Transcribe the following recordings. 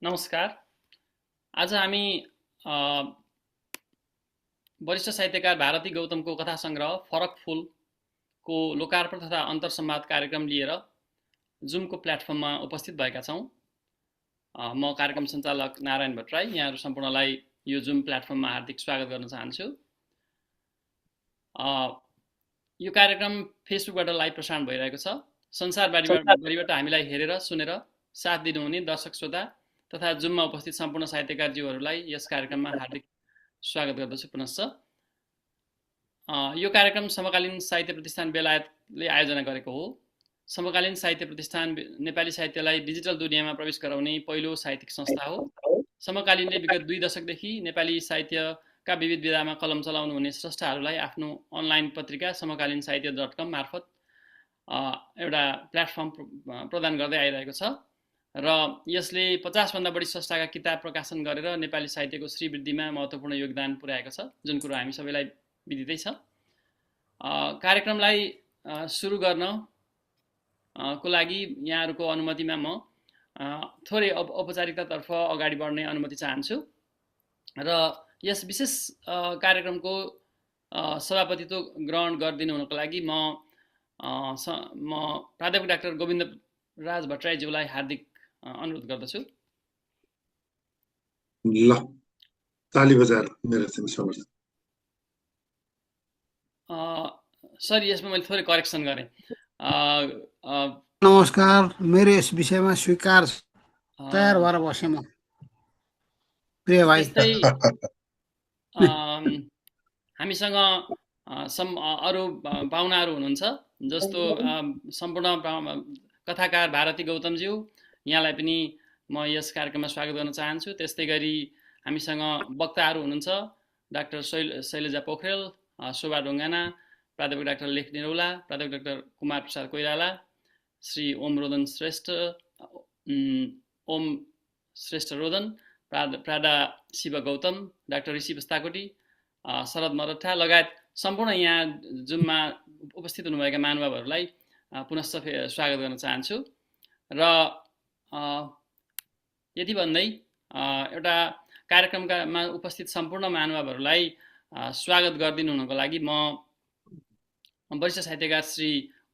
नमस्कार। आज हामी अ, वरिष्ठ साहित्यकार भारती गौतमको कथा सङ्ग्रह फरक फुलको लोकार्पण तथा अन्तर्संवाद कार्यक्रम लिएर जुमको प्लेटफर्ममा उपस्थित भएका छौँ। म कार्यक्रम सञ्चालक नारायण भट्टराई यहाँहरू सम्पूर्णलाई यो जुम प्लेटफर्ममा हार्दिक स्वागत गर्न चाहन्छु। यो कार्यक्रम फेसबुकबाट लाइभ प्रसारण भइरहेको छ। संसारभरिबाट हामीलाई हेरेर सुनेर साथ दिनुहुने दर्शक श्रोता तथा जुममा उपस्थित सम्पूर्ण साहित्यकारज्यूहरूलाई यस कार्यक्रममा हार्दिक स्वागत गर्दछु पुनश्च। यो कार्यक्रम समकालीन साहित्य प्रतिष्ठान बेलायतले आयोजना गरेको हो। समकालीन साहित्य प्रतिष्ठान नेपाली साहित्यलाई डिजिटल दुनियाँमा प्रवेश गराउने पहिलो साहित्यिक संस्था हो। समकालीनले विगत 2 दशकदेखि नेपाली साहित्यका विविध विधामा कलम चलाउनु हुने स्रष्टाहरूलाई आफ्नो अनलाइन पत्रिका समकालीन साहित्य.com मार्फत एउटा प्लेटफर्म प्रदान गर्दै आइरहेको छ र यसले 50 भन्दा बढी स्रष्टाका किताब प्रकाशन गरेर नेपाली साहित्यको श्रीवृद्धिमा महत्त्वपूर्ण योगदान पुर्याएको छ, जुन कुरो हामी सबैलाई विदितै छ। कार्यक्रमलाई सुरु गर्न को लागि यहाँहरूको अनुमतिमा म थोरै औपचारिकतातर्फ अगाडि बढ्ने अनुमति चाहन्छु र यस विशेष कार्यक्रमको सभापतित्व ग्रहण गरिदिनु हुनको लागि म प्राध्यापक डाक्टर गोविन्द राज भट्टराईज्यूलाई हार्दिक अनुरोध गर्दछु। ल ताली बजाएर मेरो समर्थन। सर, यसमा मैले थोरै करेक्सन गरेँ। नमस्कार, मेरो यस विषयमा स्वीकार तयार भएर बसेँ म। प्रिय भाइ, हामीसँग अरू पाहुनाहरू हुनुहुन्छ, जस्तो सम्पूर्ण कथाकार भारती गौतमज्यू, यहाँलाई पनि म यस कार्यक्रममा स्वागत गर्न चाहन्छु। त्यस्तै गरी हामीसँग वक्ताहरू हुनुहुन्छ, डाक्टर शैलजा पोखरेल, शोभा ढुङ्गाना, प्राध्यापक डाक्टर लेख निरौला, प्राध्यापक डाक्टर कुमार प्रसाद कोइराला, श्री ओम रोदन श्रेष्ठ, ओम श्रेष्ठ रोदन, प्राडा शिव गौतम, डाक्टर ऋषि बस्ताकोटी, शरद मरठा लगायत सम्पूर्ण यहाँ जुममा उपस्थित हुनुभएका महानुभावहरूलाई पुनश्च स्वागत गर्न चाहन्छु। र यति भन्दै एउटा कार्यक्रममा उपस्थित सम्पूर्ण महानुभावहरूलाई स्वागत गरिदिनु हुनको लागि म वरिष्ठ साहित्यकार श्री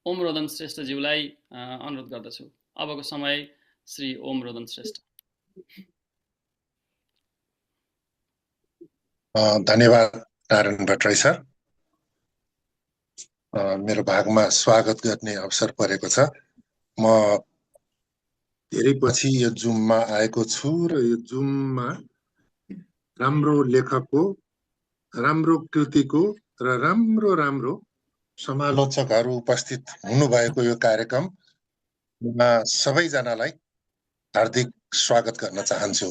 ओम रोदन श्रेष्ठज्यूलाई अनुरोध गर्दछु। अबको समय श्री ओम रोदन श्रेष्ठ। धन्यवाद नारायण भट्टराई सर। मेरो भागमा स्वागत गर्ने अवसर परेको छ। म धेरै पछि यो जुममा आएको छु र यो जुममा राम्रो लेखकको, राम्रो कृतिको र राम्रो समालोचकहरू उपस्थित हुनुभएको यो कार्यक्रममा सबैजनालाई हार्दिक स्वागत गर्न चाहन्छु।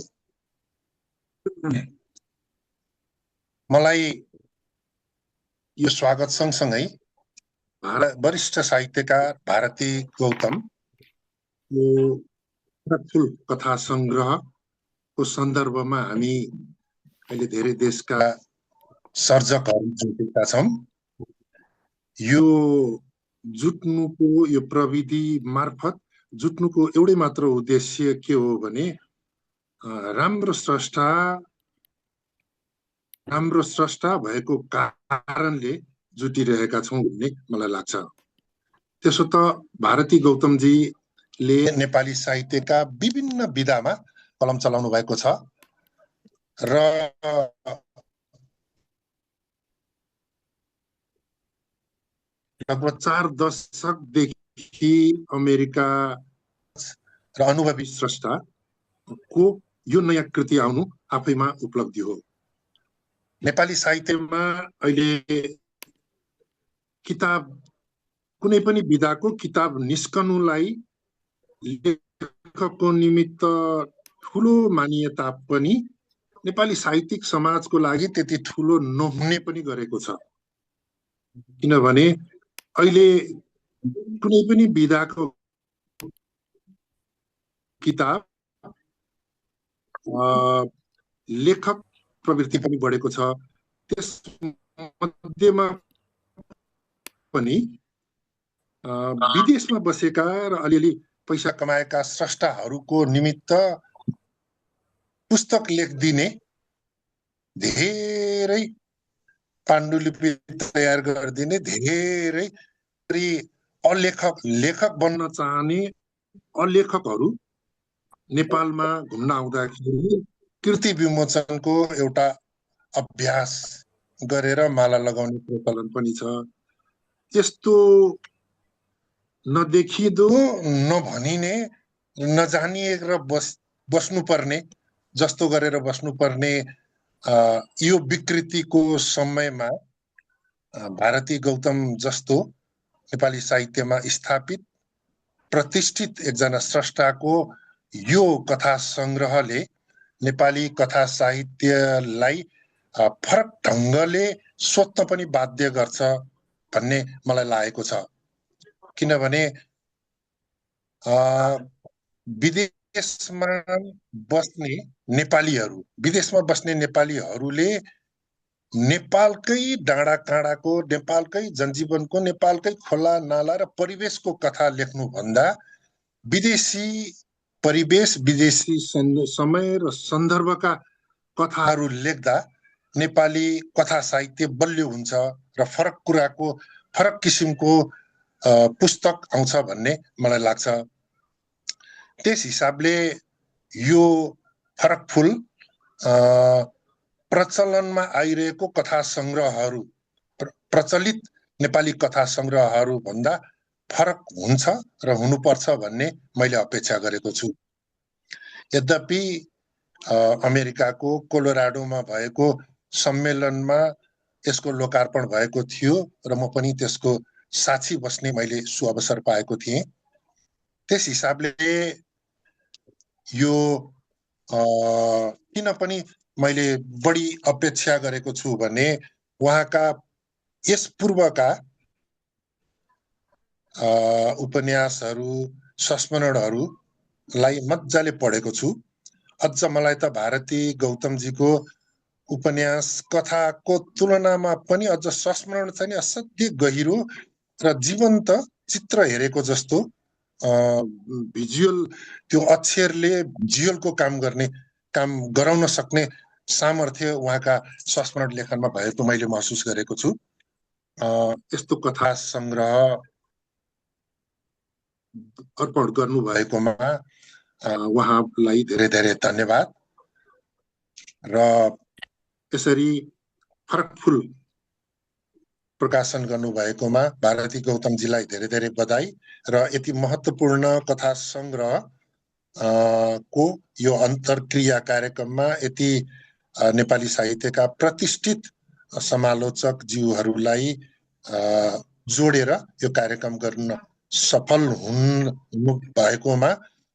मलाई यो स्वागत सँगसँगै वरिष्ठ साहित्यकार भारती गौतमको फुल कथा सङ्ग्रहको सन्दर्भमा हामी अहिले धेरै देशका सर्जकहरू जुटेका छौँ। यो जुट्नुको, यो प्रविधि मार्फत जुट्नुको एउटै मात्र उद्देश्य के हो भने राम्रो स्रष्टा भएको कारणले जुटिरहेका छौँ भन्ने मलाई लाग्छ। त्यसो त भारती गौतमजीले नेपाली साहित्यका विभिन्न विधामा कलम चलाउनु भएको छ र लगभग 4 दशकदेखि अमेरिका र अनुभवी स्रष्टाको यो नयाँ कृति आउनु आफैमा उपलब्धि हो। नेपाली साहित्यमा अहिले किताब, कुनै पनि विधाको किताब निस्कनुलाई लेखकको निमित्त ठुलो मानिए तापनि नेपाली साहित्यिक समाजको लागि त्यति ठुलो नहुने पनि गरेको छ। किनभने अहिले कुनै पनि विधाको किताब लेखक प्रवृत्ति पनि बढेको छ। त्यस मध्येमा पनि विदेशमा बसेका र अलिअलि पैसा कमाएका स्रष्टाहरूको निमित्त पुस्तक लेखिदिने धेरै पाण्डुलिपि तयार गरिदिने धेरै लेखक बन्न चाहने अलेखकहरू नेपालमा घुम्न आउँदाखेरि कृति विमोचनको एउटा अभ्यास गरेर माला लगाउने प्रचलन पनि छ। यस्तो नदेखिदो नभनिने नजानिएर बस्नुपर्ने जस्तो गरेर बस्नुपर्ने यो विकृतिको समयमा भारती गौतम जस्तो नेपाली साहित्यमा स्थापित प्रतिष्ठित एकजना स्रष्टाको यो कथा सङ्ग्रहले नेपाली कथा साहित्यलाई फरक ढङ्गले सोध्न पनि बाध्य गर्छ भन्ने मलाई लागेको छ। किनभने विदेशमा बस्ने नेपालीहरूले नेपालकै डाँडा काँडाको, नेपालकै जनजीवनको, नेपालकै खोला नाला र परिवेशको कथा लेख्नुभन्दा विदेशी परिवेश, विदेशी समय र सन्दर्भका कथाहरू लेख्दा नेपाली कथा साहित्य बलियो हुन्छ र फरक किसिमको पुस्तक आउँछ भन्ने मलाई लाग्छ। त्यस हिसाबले यो फरक फुल प्रचलनमा आइरहेको कथा सङ्ग्रहहरू, प्रचलित नेपाली कथा सङ्ग्रहहरू भन्दा फरक हुन्छ र हुनुपर्छ भन्ने मैले अपेक्षा गरेको छु। यद्यपि अमेरिकाको कोलोराडोमा भएको सम्मेलनमा यसको लोकार्पण भएको थियो र म पनि त्यसको साक्षी बस्ने मैले सुअवसर पाएको थिएँ। त्यस हिसाबले यो किन पनि मैले बढी अपेक्षा गरेको छु भने उहाँका यस पूर्वका उपन्यासहरू, संस्मरणहरूलाई मजाले पढेको छु। अझ मलाई त भारती गौतमजीको उपन्यास कथाको तुलनामा पनि अझ संस्मरण चाहिँ नि असाध्यै गहिरो र जीवन्त चित्र हेरेको जस्तो भिजुअल, त्यो अक्षरले भिजुअलको काम गराउन सक्ने सामर्थ्य उहाँका संस्मरण लेखनमा भएको मैले महसुस गरेको छु। यस्तो कथा सङ्ग्रह अर्पण गर्नुभएकोमा उहाँलाई धेरै धेरै धन्यवाद र यसरी फरक फुल प्रकाशन गर्नुभएकोमा भारती गौतमजीलाई धेरै धेरै बधाई र यति महत्त्वपूर्ण कथा सङ्ग्रह को यो अन्तर्क्रिया कार्यक्रममा यति नेपाली साहित्यका प्रतिष्ठित समालोचक ज्यूहरूलाई जोडेर यो कार्यक्रम गर्न सफल हुनु भएकोमा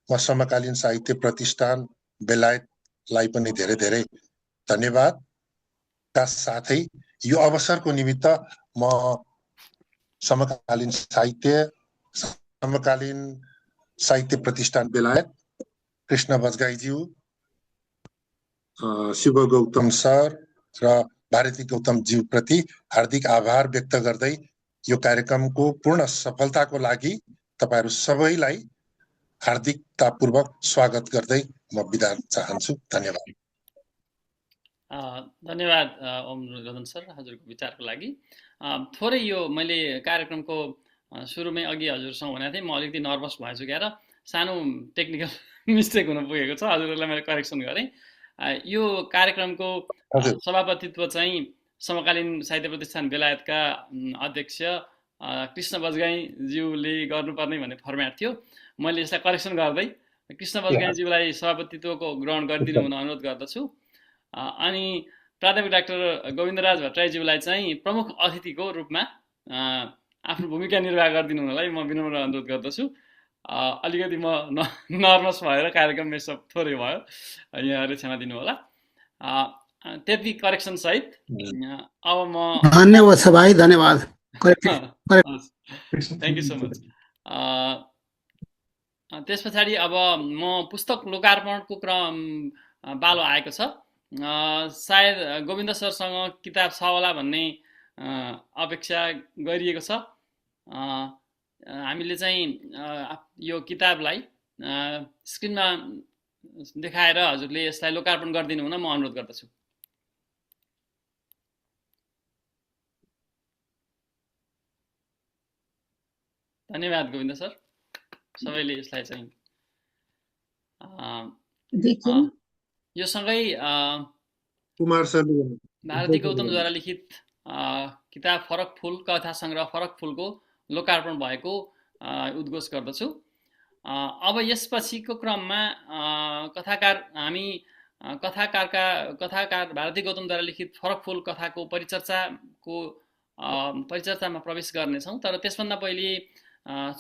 म समकालीन साहित्य प्रतिष्ठान बेलायतलाई पनि धेरै धेरै धन्यवादका साथै यो अवसरको निमित्त म समकालीन साहित्य प्रतिष्ठान बेलायत, कृष्ण बजगाईज्यू, शिव गौतम सर र भारती गौतमज्यू प्रति हार्दिक आभार व्यक्त गर्दै यो कार्यक्रमको पूर्ण सफलताको लागि तपाईहरू सबैलाई हार्दिकतापूर्वक स्वागत गर्दै म बिदा चाहन्छु। धन्यवाद। धन्यवाद ओम गगन सर हजुरको विचारको लागि। थोरै यो मैले कार्यक्रमको सुरुमै अघि हजुरसँग भनेको थिएँ, म अलिकति नर्भस भएछु क्या र सानो टेक्निकल मिस्टेक हुन पुगेको छ, हजुरहरूलाई मैले करेक्सन गरेँ। यो कार्यक्रमको सभापतित्व चाहिँ समकालीन साहित्य प्रतिष्ठान बेलायतका अध्यक्ष कृष्ण बजगाईज्यूले गर्नुपर्ने भन्ने फर्म्याट थियो। मैले यसलाई करेक्सन गर्दै कृष्ण बजगाईज्यूलाई सभापतित्वको ग्रहण गरिदिनु हुन अनुरोध गर्दछु। अनि प्राध्यापक डाक्टर गोविन्दराज भट्टराईज्यूलाई चाहिँ प्रमुख अतिथिको रूपमा आफ्नो भूमिका निर्वाह गरिदिनु हुनलाई म विनम्र अनुरोध गर्दछु। अलिकति म नर्भस भएर कार्यक्रम यसो थोरै भयो, यहाँहरूले क्षमा दिनु होला। त्यति करेक्सन सहित अब म धन्यवाद छ भाइ, धन्यवाद। Thank you so much. त्यस पछाडि अब म पुस्तक लोकार्पणको क्रम बालो आएको छ। सायद गोविन्द सरसँग किताब छ होला भन्ने अपेक्षा गरिएको छ। हामीले चाहिँ यो किताबलाई स्क्रिनमा देखाएर हजुरले यसलाई लोकार्पण गरिदिनु हुन म अनुरोध गर्दछु। धन्यवाद गोविन्द सर। सबैले यसलाई चाहिँ यो सँगै कुमार सरले भारती गौतमद्वारा लिखित किताब फरक फुल कथा सङ्ग्रह फरक फुलको लोकार्पण भएको उद्घोष गर्दछु। अब यसपछिको क्रममा कथाकार भारती गौतमद्वारा लिखित फरक फुल कथाको परिचर्चामा प्रवेश गर्नेछौँ। तर त्यसभन्दा पहिले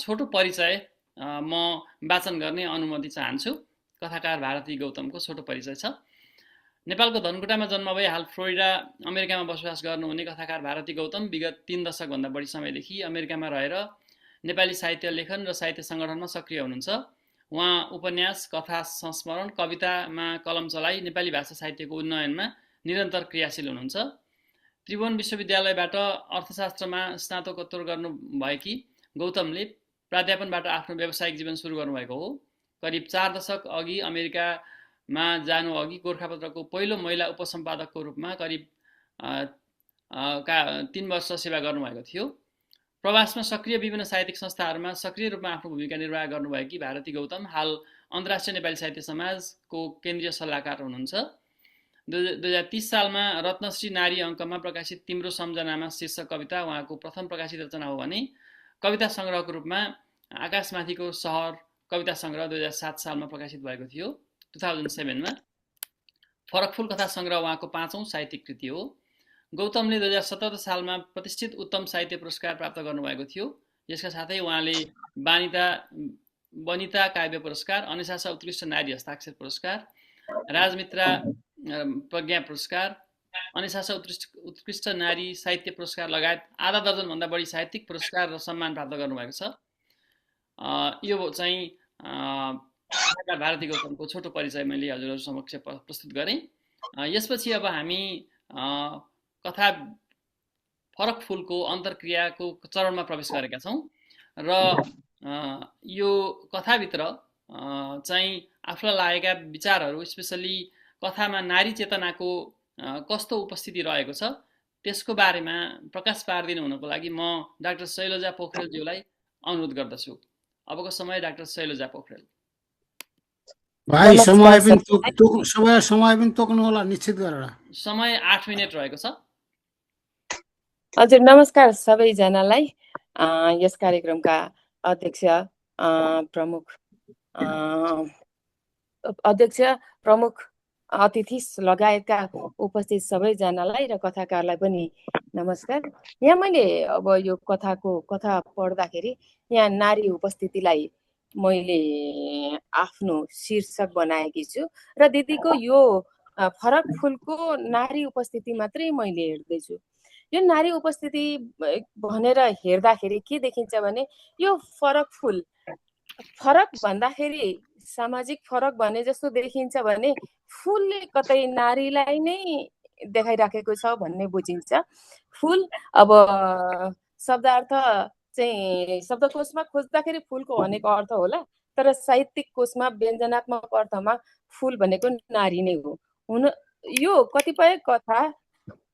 छोटो परिचय म वाचन गर्ने अनुमति चाहन्छु। कथाकार भारती गौतमको छोटो परिचय छ। नेपालको धनकुटामा जन्म भई हाल फ्लोरिडा अमेरिकामा बसोबास गर्नुहुने कथाकार भारती गौतम विगत 3 दशकभन्दा बढी समयदेखि अमेरिकामा रहेर नेपाली साहित्य लेखन र साहित्य सङ्गठनमा सक्रिय हुनुहुन्छ। उहाँ उपन्यास, कथा संस्मरण, कवितामा कलम चलाई नेपाली भाषा साहित्यको उन्नयनमा निरन्तर क्रियाशील हुनुहुन्छ। त्रिभुवन विश्वविद्यालयबाट अर्थशास्त्रमा स्नातकोत्तर गर्नुभएकी गौतमले प्राध्यापनबाट आफ्नो व्यावसायिक जीवन सुरु गर्नुभएको हो। करिब 4 दशक अघि अमेरिकामा जानु अघि गोरखापत्रको पहिलो महिला उपसम्पादकको रूपमा करिब 3 वर्ष सेवा गर्नुभएको थियो। प्रवासमा सक्रिय विभिन्न साहित्यिक संस्थाहरूमा सक्रिय रूपमा आफ्नो भूमिका निर्वाह गर्नुभएकी भारती गौतम हाल अन्तर्राष्ट्रिय नेपाली साहित्य समाजको केन्द्रीय सल्लाहकार हुनुहुन्छ। 2030 सालमा रत्नश्री नारी अङ्कमा प्रकाशित तिम्रो सम्झनामा शीर्षक कविता उहाँको प्रथम प्रकाशित रचना हो भने कविता सङ्ग्रहको रूपमा आकाशमाथिको सहर कविता सङ्ग्रह 2007 सालमा प्रकाशित भएको थियो। 2007 मा फरक फुल कथा सङ्ग्रह उहाँको 5औं साहित्यिक कृति हो। गौतमले 2017 सालमा प्रतिष्ठित उत्तम साहित्य पुरस्कार प्राप्त गर्नुभएको थियो। यसका साथै उहाँले वनिता काव्य पुरस्कार, अनिशासा उत्कृष्ट नारी हस्ताक्षर पुरस्कार, राजमित्रा प्रज्ञा पुरस्कार, अनिशासा उत्कृष्ट नारी साहित्य पुरस्कार लगायत आधा दर्जनभन्दा बढी साहित्यिक पुरस्कार र सम्मान प्राप्त गर्नुभएको छ। यो चाहिँ भारती गौतमको छोटो परिचय मैले हजुरहरू समक्ष प्रस्तुत गरेँ। यसपछि अब हामी कथा फरक फुलको अन्तर्क्रियाको चरणमा प्रवेश गरेका छौँ र यो कथाभित्र चाहिँ आफूलाई लागेका विचारहरू, स्पेसली कथामा नारी चेतनाको कस्तो उपस्थिति रहेको छ त्यसको बारेमा प्रकाश पारिदिनु हुनको लागि म डाक्टर शैलजा पोखरेलज्यूलाई अनुरोध गर्दछु। अबको समय डाक्टर शैलजा पोखरेल। भाइ समय पनि तोक्नु होला निश्चित गरेर। समय 8 मिनेट रहेको छ। हजुर नमस्कार सबैजनालाई। यस कार्यक्रमका अध्यक्ष प्रमुख अतिथि लगायतका उपस्थित सबैजनालाई र कथाकारलाई पनि नमस्कार। यहाँ मैले अब यो कथा पढ्दाखेरि यहाँ नारी उपस्थितिलाई मैले आफ्नो शीर्षक बनाएकी छु र दिदीको यो फरक फुलको नारी उपस्थिति मात्रै मैले हेर्दैछु। यो नारी उपस्थिति भनेर हेर्दाखेरि के देखिन्छ भने यो फरक फुल, फरक भन्दाखेरि सामाजिक फरक भने जस्तो देखिन्छ भने फुलले कतै नारीलाई नै देखाइराखेको छ भन्ने बुझिन्छ। फुल अब शब्दार्थ चाहिँ शब्दकोशमा खोज्दाखेरि फुलको अनेक अर्थ होला, तर साहित्यिक कोशमा व्यञ्जनात्मक अर्थमा फुल भनेको नारी नै हो। यो कतिपय कथा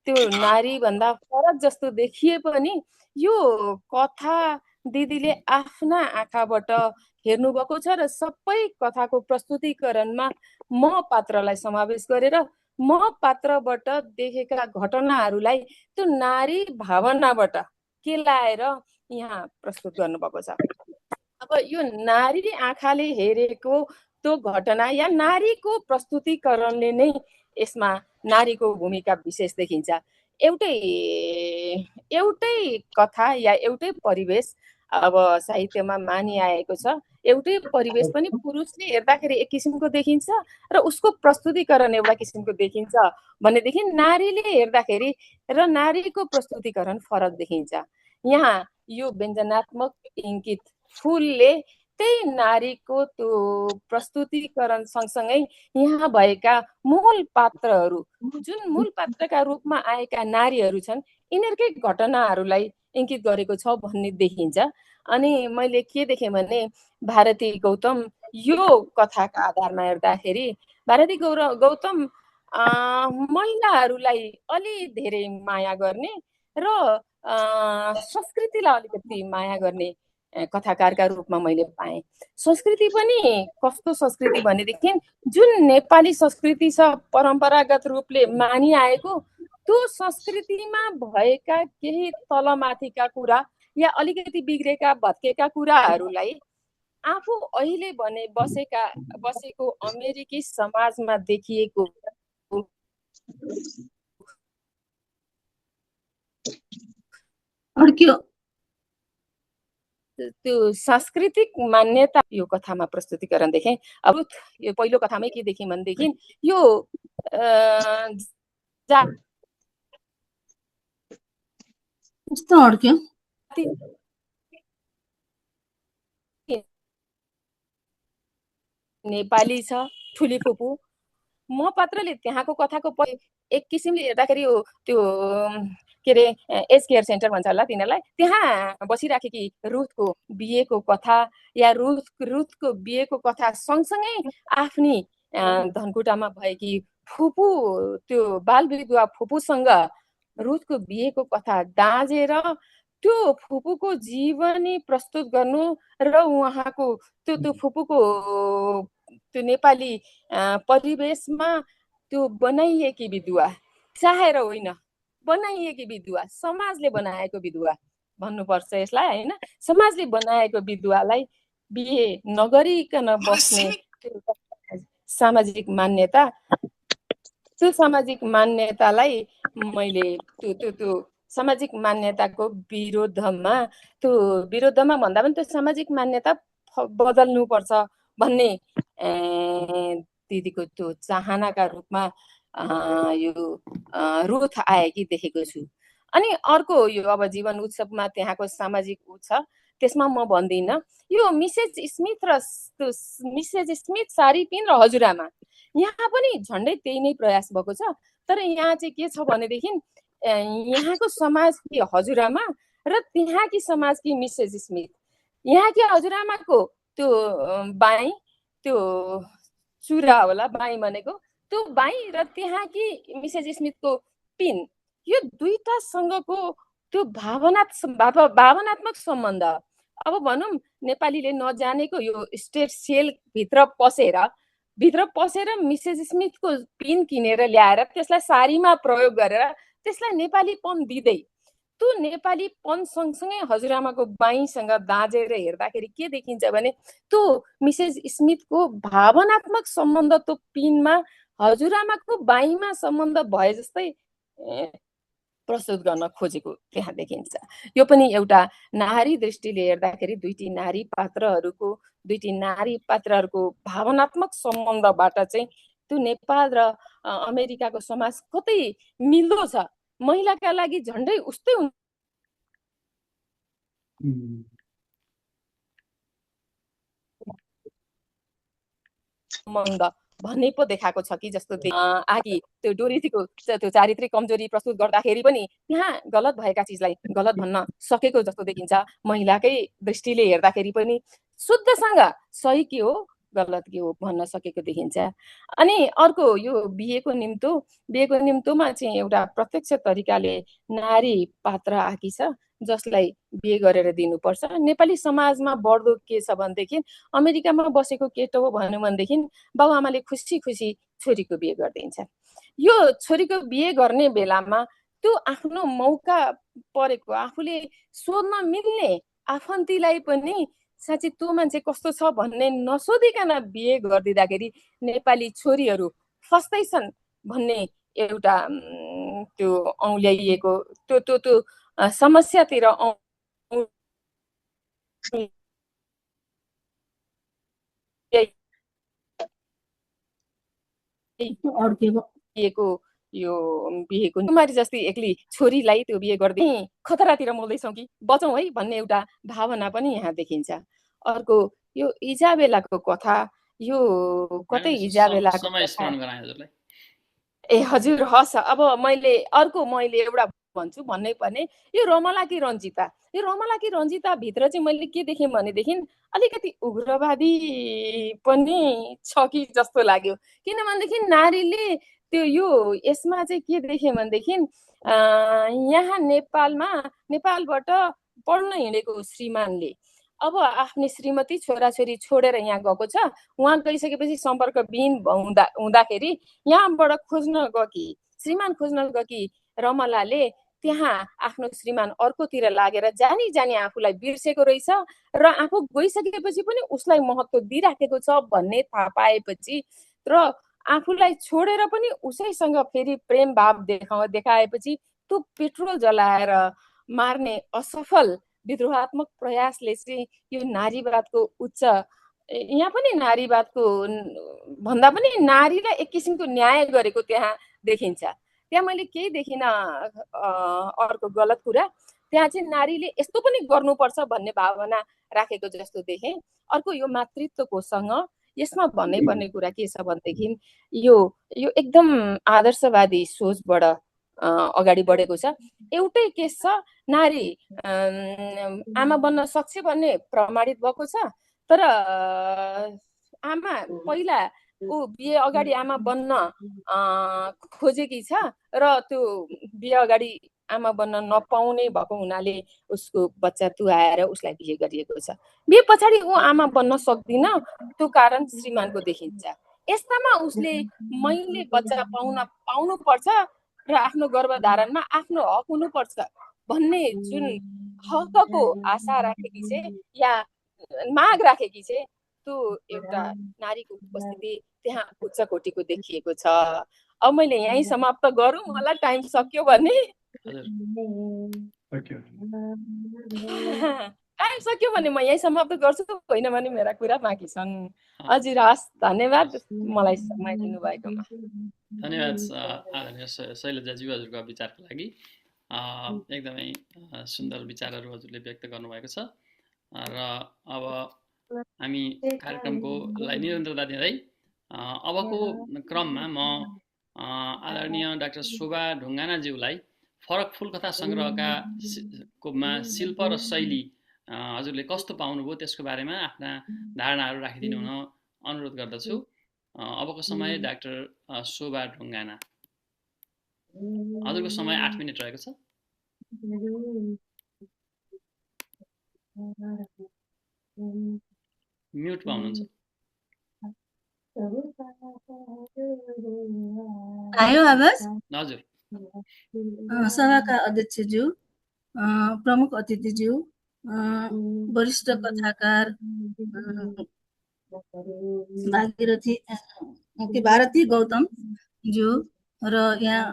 त्यो नारी भन्दा फरक जस्तो देखिए पनि यो कथा दिदीले आफ्ना आँखाबाट हेर्नुभएको छ र सबै कथाको प्रस्तुतिकरणमा म पात्रलाई समावेश गरेर म पात्रबाट देखेका घटनाहरूलाई त्यो नारी भावनाबाट केलाएर यहाँ प्रस्तुत गर्नुभएको छ। अब यो नारी आँखाले हेरेको त्यो घटना या नारीको प्रस्तुतिकरणले नै यसमा नारीको भूमिका विशेष देखिन्छ। एउटै कथा या एउटै परिवेश अब साहित्यमा मानिआएको छ। एउटै परिवेश पनि पुरुषले हेर्दाखेरि एक किसिमको देखिन्छ र उसको प्रस्तुतिकरण एउटा किसिमको देखिन्छ भनेदेखि नारीले हेर्दाखेरि र नारीको प्रस्तुतिकरण फरक देखिन्छ। यहाँ यो व्यञ्जनात्मक इङ्गित फुलले त्यही नारीको त्यो प्रस्तुतिकरण सँगसँगै यहाँ भएका मूल पात्रहरू, जुन मूल पात्रका रूपमा आएका नारीहरू छन्, यिनीहरूकै घटनाहरूलाई इङ्गित गरेको छ भन्ने देखिन्छ। अनि मैले के देखेँ भने भारती गौतम यो कथाका आधारमा हेर्दाखेरि भारती गौतम महिलाहरूलाई अलि धेरै माया गर्ने र संस्कृतिलाई अलिकति माया गर्ने कथाकारका रूपमा मैले पाएँ। संस्कृति पनि कस्तो संस्कृति भनेदेखि जुन नेपाली संस्कृति छ परम्परागत रूपले मानिआएको त्यो संस्कृतिमा भएका केही तलमाथिका कुरा या अलिकति बिग्रेका भत्केका कुराहरूलाई आफू अहिले भने बसेको अमेरिकी समाजमा देखिएको त्यो सांस्कृतिक मान्यता यो कथामा प्रस्तुतिकरण देखेँ। अब यो पहिलो कथामै के देखेँ भनेदेखि यो नेपाली छ ठुली फुपू म पात्रले त्यहाँको कथाको एक किसिमले हेर्दाखेरि त्यो के अरे एज केयर सेन्टर भन्छ होला तिनीहरूलाई, त्यहाँ बसिराखेकी रुथको बिहेको कथा या रुथको बिहेको कथा सँगसँगै आफ्नी धनकुटामा भएकी फुपू त्यो बाल विधवा फुपूसँग रुथको बिहेको कथा दाँजेर त्यो फुपूको जीवनी प्रस्तुत गर्नु र उहाँको त्यो फुपूको त्यो नेपाली परिवेशमा त्यो बनाइएकी विधवा, चाहेर होइन बनाइएकी विधवा, समाजले बनाएको विधवा भन्नुपर्छ यसलाई होइन, समाजले बनाएको विधवालाई बिहे नगरिकन बस्ने सामाजिक मान्यता, त्यो सामाजिक मान्यतालाई मैले त्यो सामाजिक मान्यताको विरोधमा भन्दा पनि त्यो सामाजिक मान्यता बदल्नुपर्छ भन्ने दिदीको त्यो चाहनाका रूपमा यो रुथ आएकी देखेको छु। अनि अर्को यो अब जीवन उत्सवमा त्यहाँको सामाजिक उत्सव त्यसमा म भन्दिनँ, यो मिसेज स्मिथ सारी पिन र हजुरआमा यहाँ पनि झन्डै त्यही नै प्रयास भएको छ। तर यहाँ चाहिँ के छ भनेदेखि यहाँको समाजकी हजुरआमा र त्यहाँकी समाजकी मिसेज स्मिथ, यहाँकी हजुरआमाको त्यो बाई त्यो चुरा होला बाई भनेको त्यो बाई र त्यहाँकी मिसेज स्मिथको पिन, यो दुईटासँगको त्यो भावनात्मक सम्बन्ध, अब भनौँ नेपालीले नजानेको यो स्टेट सेल भित्र पसेर मिसेज स्मिथको पिन किनेर ल्याएर त्यसलाई सारीमा प्रयोग गरेर त्यसलाई नेपालीपन दिँदै त्यो नेपालीपन सँगसँगै हजुरआमाको बाईसँग दाँजेर हेर्दाखेरि के देखिन्छ भने त्यो मिसेज स्मिथको भावनात्मक सम्बन्ध त्यो पिनमा हजुरआमाको बाईमा सम्बन्ध भए जस्तै प्रस्तुत गर्न खोजेको त्यहाँ देखिन्छ। यो पनि एउटा नारी दृष्टिले हेर्दाखेरि दुईटी नारी पात्रहरूको भावनात्मक सम्बन्धबाट चाहिँ त्यो नेपाल र अमेरिकाको समाज कतै मिल्दो छ, महिलाका लागि झन्डै उस्तै सम्बन्ध भन्ने पो देखाएको छ कि जस्तो आगी त्यो डोरिथीको त्यो चारित्रिक कमजोरी प्रस्तुत गर्दाखेरि पनि त्यहाँ गलत भएका चिजलाई गलत भन्न सकेको जस्तो देखिन्छ। महिलाकै दृष्टिले हेर्दाखेरि पनि शुद्धसँग सही के हो गलत के हो भन्न सकेको देखिन्छ। अनि अर्को यो बिहेको निम्तोमा चाहिँ एउटा प्रत्यक्ष तरिकाले नारी पात्र आकी छ जसलाई बिहे गरेर दिनुपर्छ। नेपाली समाजमा बढ्दो के छ भनेदेखि अमेरिकामा बसेको केटो हो भन्यो भनेदेखि बाबुआमाले खुसी छोरीको बिहे गरिदिन्छ। यो छोरीको बिहे गर्ने बेलामा त्यो आफ्नो मौका परेको आफूले सोध्न मिल्ने आफन्तीलाई पनि साँच्चै त्यो मान्छे कस्तो छ भन्ने नसोधिकन बिहे गरिदिँदाखेरि नेपाली छोरीहरू फस्दैछन् भन्ने एउटा त्यो औल्याइएको त्यो समस्यातिर यो बिहेको कुमारी जस्तै एक्लै छोरीलाई त्यो बिहे गर्दै खतरातिर मोल्दैछौँ कि बचौँ है भन्ने एउटा भावना पनि यहाँ देखिन्छ। अर्को यो इजाबेलाको कथा, यो कतै इजाबेलाको ए हजुर हस्। अब मैले एउटा भन्छु भन्नै पर्ने यो रमला कि रञ्जिता, यो रमला कि रञ्जिता भित्र चाहिँ मैले के देखेँ भनेदेखि अलिकति उग्रवादी पनि छ कि जस्तो लाग्यो। किनभनेदेखि नारीले त्यो यो यसमा चाहिँ के देखेँ भनेदेखि यहाँ नेपालबाट पढ्न हिँडेको श्रीमानले अब आफ्नी श्रीमती छोराछोरी छोडेर यहाँ गएको छ, उहाँ गइसकेपछि सम्पर्कविहीन हुँदाखेरि यहाँबाट श्रीमान खोज्न गएकी रमलाले त्यहाँ आफ्नो श्रीमान अर्कोतिर लागेर जानी जानी आफूलाई बिर्सेको रहेछ र आफू गइसकेपछि पनि उसलाई महत्त्व दिइराखेको छ भन्ने थाहा पाएपछि र आफूलाई छोडेर पनि उसैसँग फेरि प्रेम भाव देखाएपछि त्यो पेट्रोल जलाएर मार्ने असफल विद्रोहात्मक प्रयासले चाहिँ यो नारीवादको उच्च, यहाँ पनि नारीवादको भन्दा पनि नारीलाई एक किसिमको न्याय गरेको त्यहाँ देखिन्छ। त्यहाँ मैले केही देखिनँ अर्को गलत कुरा, त्यहाँ चाहिँ नारीले यस्तो पनि गर्नुपर्छ भन्ने भावना राखेको जस्तो देखेँ। अर्को यो मातृत्वकोसँग यसमा भन्नै पर्ने कुरा के छ भनेदेखि यो एकदम आदर्शवादी सोचबाट अगाडि बढेको छ। एउटै केस छ, नारी आमा बन्न सक्छ भन्ने प्रमाणित भएको छ, तर आमा पहिला ऊ बिहे अगाडि आमा बन्न खोजेकी छ र त्यो बिहे अगाडि आमा बन्न नपाउने भएको हुनाले उसको बच्चा तुहाएर उसलाई बिहे गरिएको छ। बिहे पछाडि ऊ आमा बन्न सक्दिन, त्यो कारण श्रीमानको देखिन्छ। यस्तामा उसले मैले बच्चा पाउनुपर्छ र आफ्नो गर्भधारणमा आफ्नो हक हुनुपर्छ भन्ने जुन हकको आशा राखेकी छे या माग राखेकी छे, त्यो एउटा नारीको उपस्थिति त्यहाँ उच्च कोटिको देखिएको छ। अब मैले यहीँ समाप्त गरौँ, मलाई टाइम सक्यो भने म यहीँ समाप्त गर्छु, होइन भने मेरा कुरा बाँकी छन्। हजुर, हस्, धन्यवाद मलाई समय दिनुभएकोमा। धन्यवाद आदरणीय शैलजाज्यू हजुरको विचारको लागि। एकदमै सुन्दर विचारहरू हजुरले व्यक्त गर्नुभएको छ र अब हामी कार्यक्रमकोलाई निरन्तरता दिँदै अबको क्रममा म आदरणीय डाक्टर शोभा ढुङ्गानाज्यूलाई फरक फुल कथा सङ्ग्रहका शिल्प र शैली हजुरले कस्तो पाउनुभयो त्यसको बारेमा आफ्ना धारणाहरू राखिदिनु हुन अनुरोध गर्दछु। अबको समय डाक्टर शोभा ढुङ्गाना, हजुरको समय 8 मिनट रहेको छ। म्युट पाउनुहुन्छ। आयो आवाज? हजुर। सभाका अध्यक्षज्यू, प्रमुख अतिथिज्यू, वरिष्ठ कथाकार भारती गौतम ज्यू र यहाँ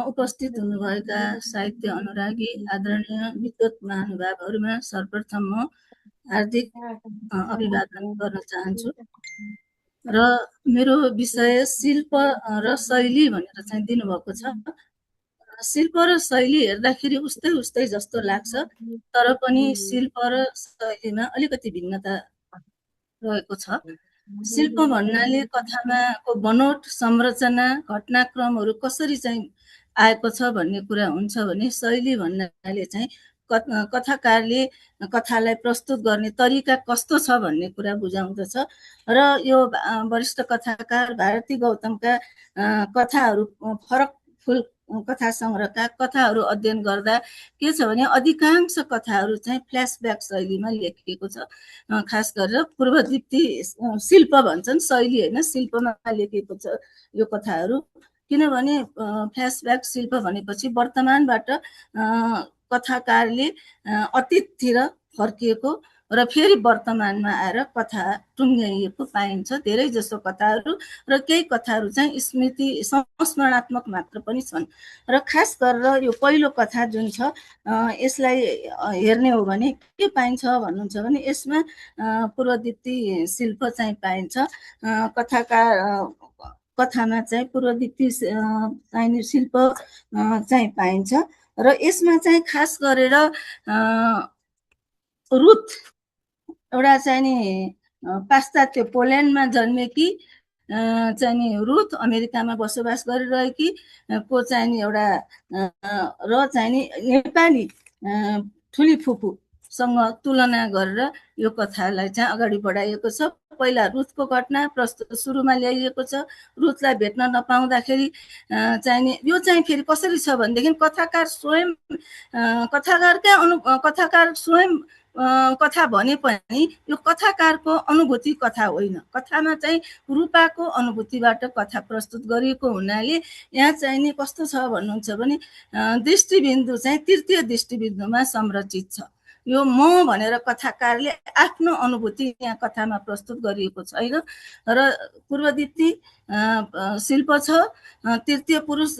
उपस्थित हुनुभएका साहित्य अनुरागी आदरणीय विद्वत महानुभावहरूमा सर्वप्रथम म हार्दिक अभिवादन गर्न चाहन्छु। र मेरो विषय शिल्प र शैली भनेर चाहिँ दिनुभएको छ। शिल्प र शैली हेर्दाखेरि उस्तै जस्तो लाग्छ, तर पनि शिल्प र शैलीमा अलिकति भिन्नता रहेको छ। शिल्प भन्नाले कथामाको बनोट, संरचना, घटनाक्रमहरू कसरी चाहिँ आएको छ भन्ने कुरा हुन्छ भने शैली भन्नाले चाहिँ कथाकारले कथालाई प्रस्तुत गर्ने तरिका कस्तो छ भन्ने कुरा बुझाउँदछ। र यो वरिष्ठ कथाकार भारती गौतमका कथाहरू, फरक फुल कथा सङ्ग्रहका कथाहरू अध्ययन गर्दा के छ भने अधिकांश कथाहरू चाहिँ फ्ल्यासब्याक शैलीमा लेखिएको छ। खास गरेर पूर्वदीप्ति शिल्प भन्छन्, शैली होइन, शिल्पमा लेखिएको छ यो कथाहरू। किनभने फ्ल्यासब्याक शिल्प भनेपछि वर्तमानबाट कथाकारले अतीततिर फर्किएको र फेरि वर्तमानमा आएर कथा टुङ्ग्याइएको पाइन्छ धेरै जसो कथाहरू। र केही कथाहरू चाहिँ स्मृति संस्मरणात्मक मात्र पनि छन्। र खास गरेर यो पहिलो कथा जुन छ यसलाई हेर्ने हो भने के पाइन्छ भन्नुहुन्छ भने यसमा पूर्वदीप्ति शिल्प चाहिँ पाइन्छ। कथामा चाहिँ पूर्वदीप्ति चाहिने शिल्प चाहिँ पाइन्छ। र यसमा चाहिँ खास गरेर रुथ एउटा चाहिँ नि पाश्चात्य पोल्यान्डमा जन्मेकी चाहिँ नि रुथ अमेरिकामा बसोबास गरिरहेकी को चाहिँ नि एउटा र चाहिँ नि नेपाली ठुली फुपूसँग तुलना गरेर यो कथालाई चाहिँ अगाडि बढाइएको छ। पहिला रुथको घटना प्रस्तुत सुरुमा ल्याइएको छ। रुथलाई भेट्न नपाउँदाखेरि चाहिँ नि यो चाहिँ फेरि कसरी छ भनेदेखि कथाकार स्वयं कथा भने पनि यो कथाकारको अनुभूति कथा होइन। कथामा चाहिँ रूपाको अनुभूतिबाट कथा प्रस्तुत गरिएको हुनाले यहाँ चाहिँ नि कस्तो छ भन्नुहुन्छ भने दृष्टिबिन्दु चाहिँ तृतीय दृष्टिबिन्दुमा संरचित छ। यो म भनेर कथाकारले आफ्नो अनुभूति यहाँ कथामा प्रस्तुत गरिएको छैन र पूर्वदिप्ती शिल्प छ। तृतीय पुरुष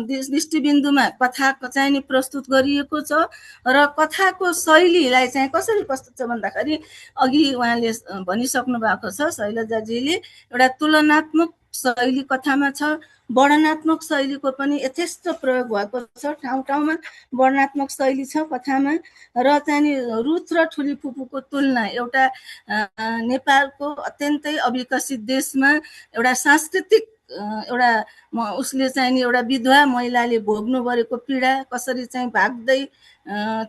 दृष्टिबिन्दुमा कथा चाहिँ नि प्रस्तुत गरिएको छ र कथाको शैलीलाई चाहिँ कसरी प्रस्तुत छ भन्दाखेरि अघि उहाँले भनिसक्नु भएको छ शैलजाजीले, एउटा तुलनात्मक शैली कथामा छ। वर्णनात्मक शैलीको पनि यथेष्ट प्रयोग भएको छ। ठाउँ ठाउँमा वर्णनात्मक शैली छ कथामा। र चाहिँ नि रुथ र ठुली फुपूको तुलना एउटा नेपालको अत्यन्तै अविकसित देशमा एउटा सांस्कृतिक एउटा उसले चाहिँ नि एउटा विधवा महिलाले भोग्नु परेको पीडा कसरी चाहिँ भाग्दै